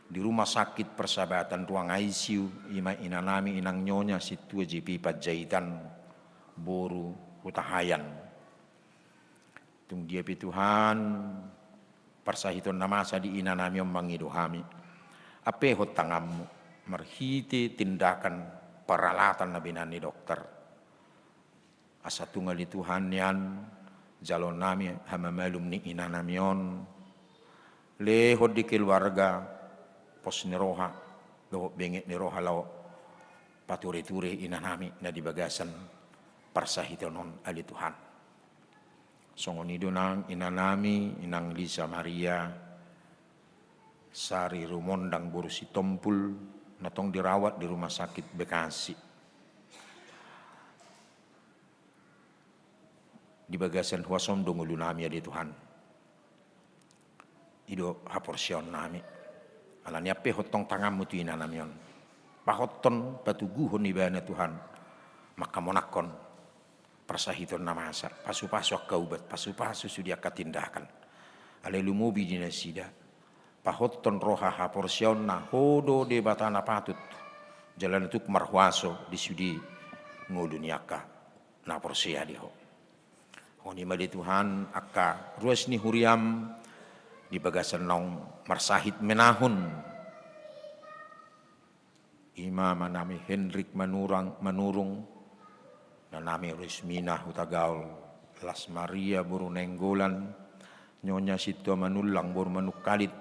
di Rumah Sakit Persahabatan ruang I C U, i ma ina nami Inang Nyonya Sintua J P Panjaitan, boru Hutahaean. Tung dia pe Tuhan, parsahiton na masa di ina nami on mangido hami. Ampehon tanganmu, marhite tindakan paralatan na binahen ni dokter. Asa tung ale Tuhan nian, jaloon nami hamamalum ni ina nami on. Lehon di keluarga, pos ni roha, dohot benget ni roha laho pature-ture inanami na di bagasan parsahiton on, ale Tuhan. Songon i do nang inanami, inang Lisa Maria Sari Rumondang boru Sitompul, na tong dirawat di Rumah Sakit Bekasi. Di bagasan huasom do ngolunami, ale Tuhan. I do haporseaonnami. Alani i pe hot tong tanganmu tu inanami on. Pahothon, patoguhon ibana Tuhan. Manghamonanghon parsahiton na masa. Pasu-pasu angka ubat, pasu-pasu sude angka tindakan. Alai lumobi di nasida. Pahothon roha haporseaonna, ho do Debata na patut. Jala na tuk marhuaso di sude ngolu ni angka na porsea di Ho. Songon i ma ale Tuhan, angka ruas ni huriam di bagasan naung marsahit menahun. I ma amanami Henrik Manurang, Manurung, inanami Rusmina Hutagaol, Las Maria boru Nainggolan, Nyonya Sintua Manullang boru Manungkalit,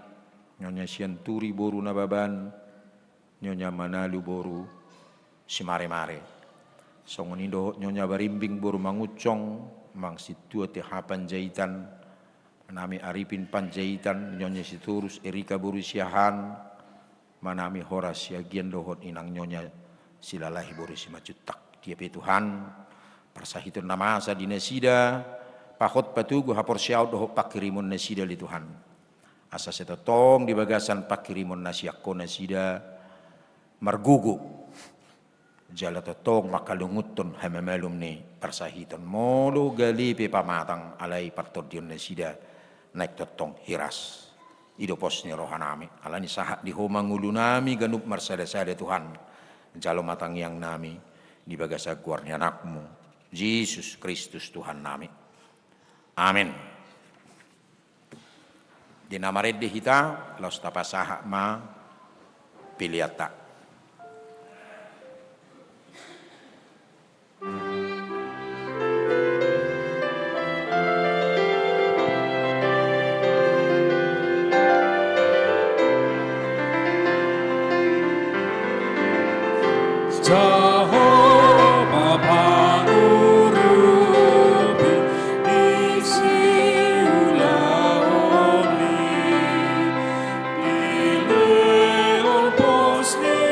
Nyonya Sianturi boru Nababan, Nyonya Manalu boru Simaremare. Songon i dohot Nyonya Barimbing boru Mangunsong, Amang Sintua T H Panjaitan, amanami Arifin Panjaitan, Nyonya Sitorus Erika boru Siahaan, amanami Horas Siagian dohot inang Nyonya Silalahi boru Simanjuntak. Dia pe Tuhan, parsahiton na masa di nasida, pahot patogu haporseaon dohot panghirimon nasida ale Tuhan. Asa sai tongtong di bagasan panghirimon na sian Ho nasida margogo. Jala tongtong manghalungunhon hamamalum ni parsahiton. Molo gale pe pamatang, alai partondion nasida naeng tongtong hiras. I do pos ni rohanami. Alani sahat di Ho ma ngolunami ganup marsada-sada Tuhan. Jalo ma tangiangnami di bagasan goar ni Anakmu, Jesus Kristus Tuhannami. Amen. Di na marende hita, laos tapasahat ma peleanta. Jehova pangurupi di siulaonmi, dilehon pos ni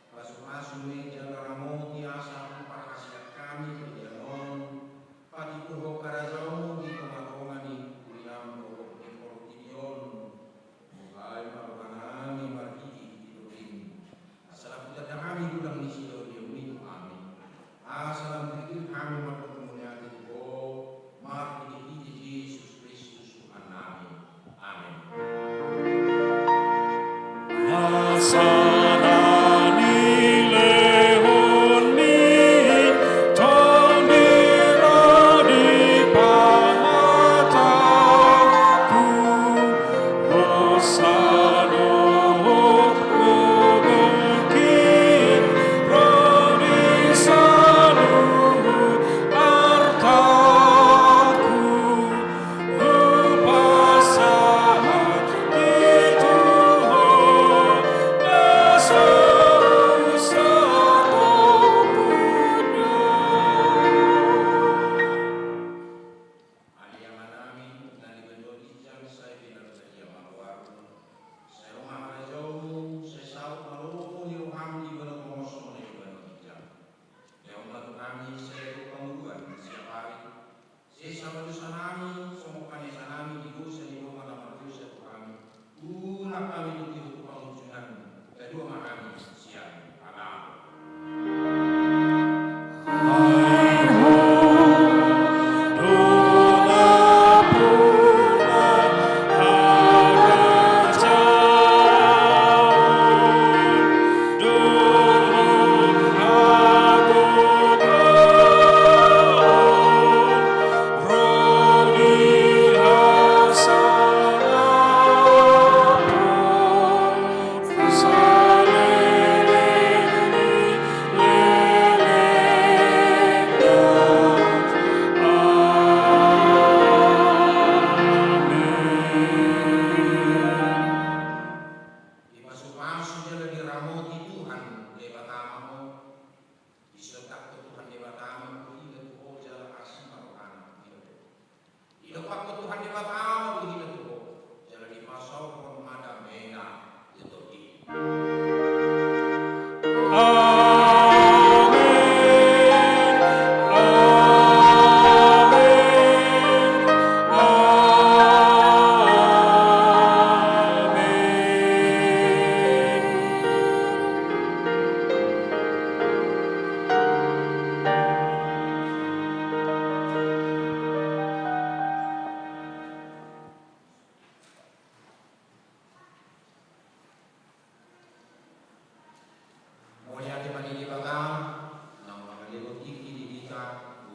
Pasupasu ma i jala ramoti asa huparhasiat hami di ari on, patimbul Ho harajaonmu di tongatonga ni huriaM dohot di portibi on. Boha ma rohanami marhitehite di tondiM. Asa lam hutanda hami dulang ni sihol-iholonMi tu hami. Asa lam tigor hami mandok mauliate tu Ho, marhitehite Jesus Kristus Tuhannami. Amen. Asa na nilehon ni Tondi ro di pangatangku, hosa dohot gogo ro di saluhut artangku, hupasahat i tu Ho, na so husatongkon on. Ale Amanami na di banua ginjang, sai pinarbadia ma goarMu, sai ro ma harajaonMu, sai saut ma lomo ni rohaM di banua tonga on songon na di banua ginjang. Lehon ma tu hami sadari on panguruan siapari. Sesa ma dosanami songon panesanami di dosa ni dongan na mardosa tu hami. Unang hami togihon tu pangunjunan, palua ma hami sian pangago.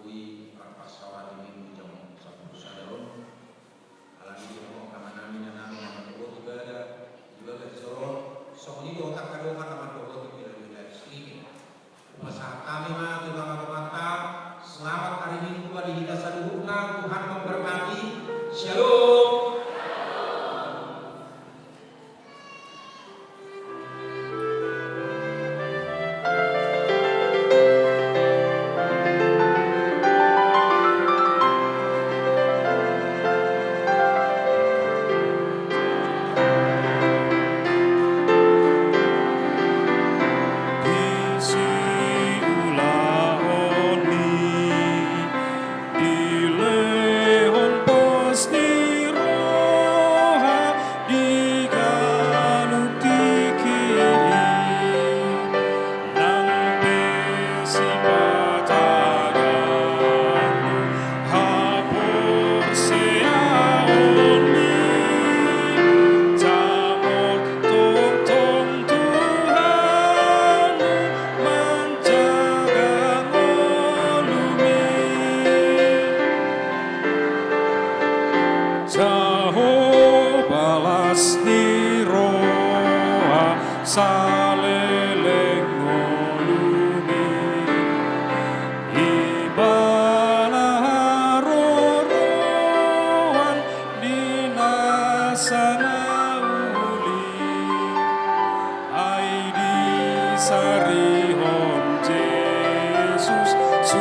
Boi rap pasahat di Minggu jam sampulu sada on. Alani i, amang inang nami na marboto ibada di bagas joro on, songon i do hata ni Tuhan na marboto di bagas joro on. Hupasahat hami ma tu amang inang nami, selamat hari Minggu ma di hita saluhutna, Tuhan memberkati. Shalom. Di siulahon ni dilehon pos ni roha di ganup tingki i, nang pe sipataganku haporseaon i, jamot tongtong Tuhanmu manjaga ngolumi. Jahowa las ni roha saleleng ngolumi, ibana haroroan di nasa na uli. Ai disarihon Jesus su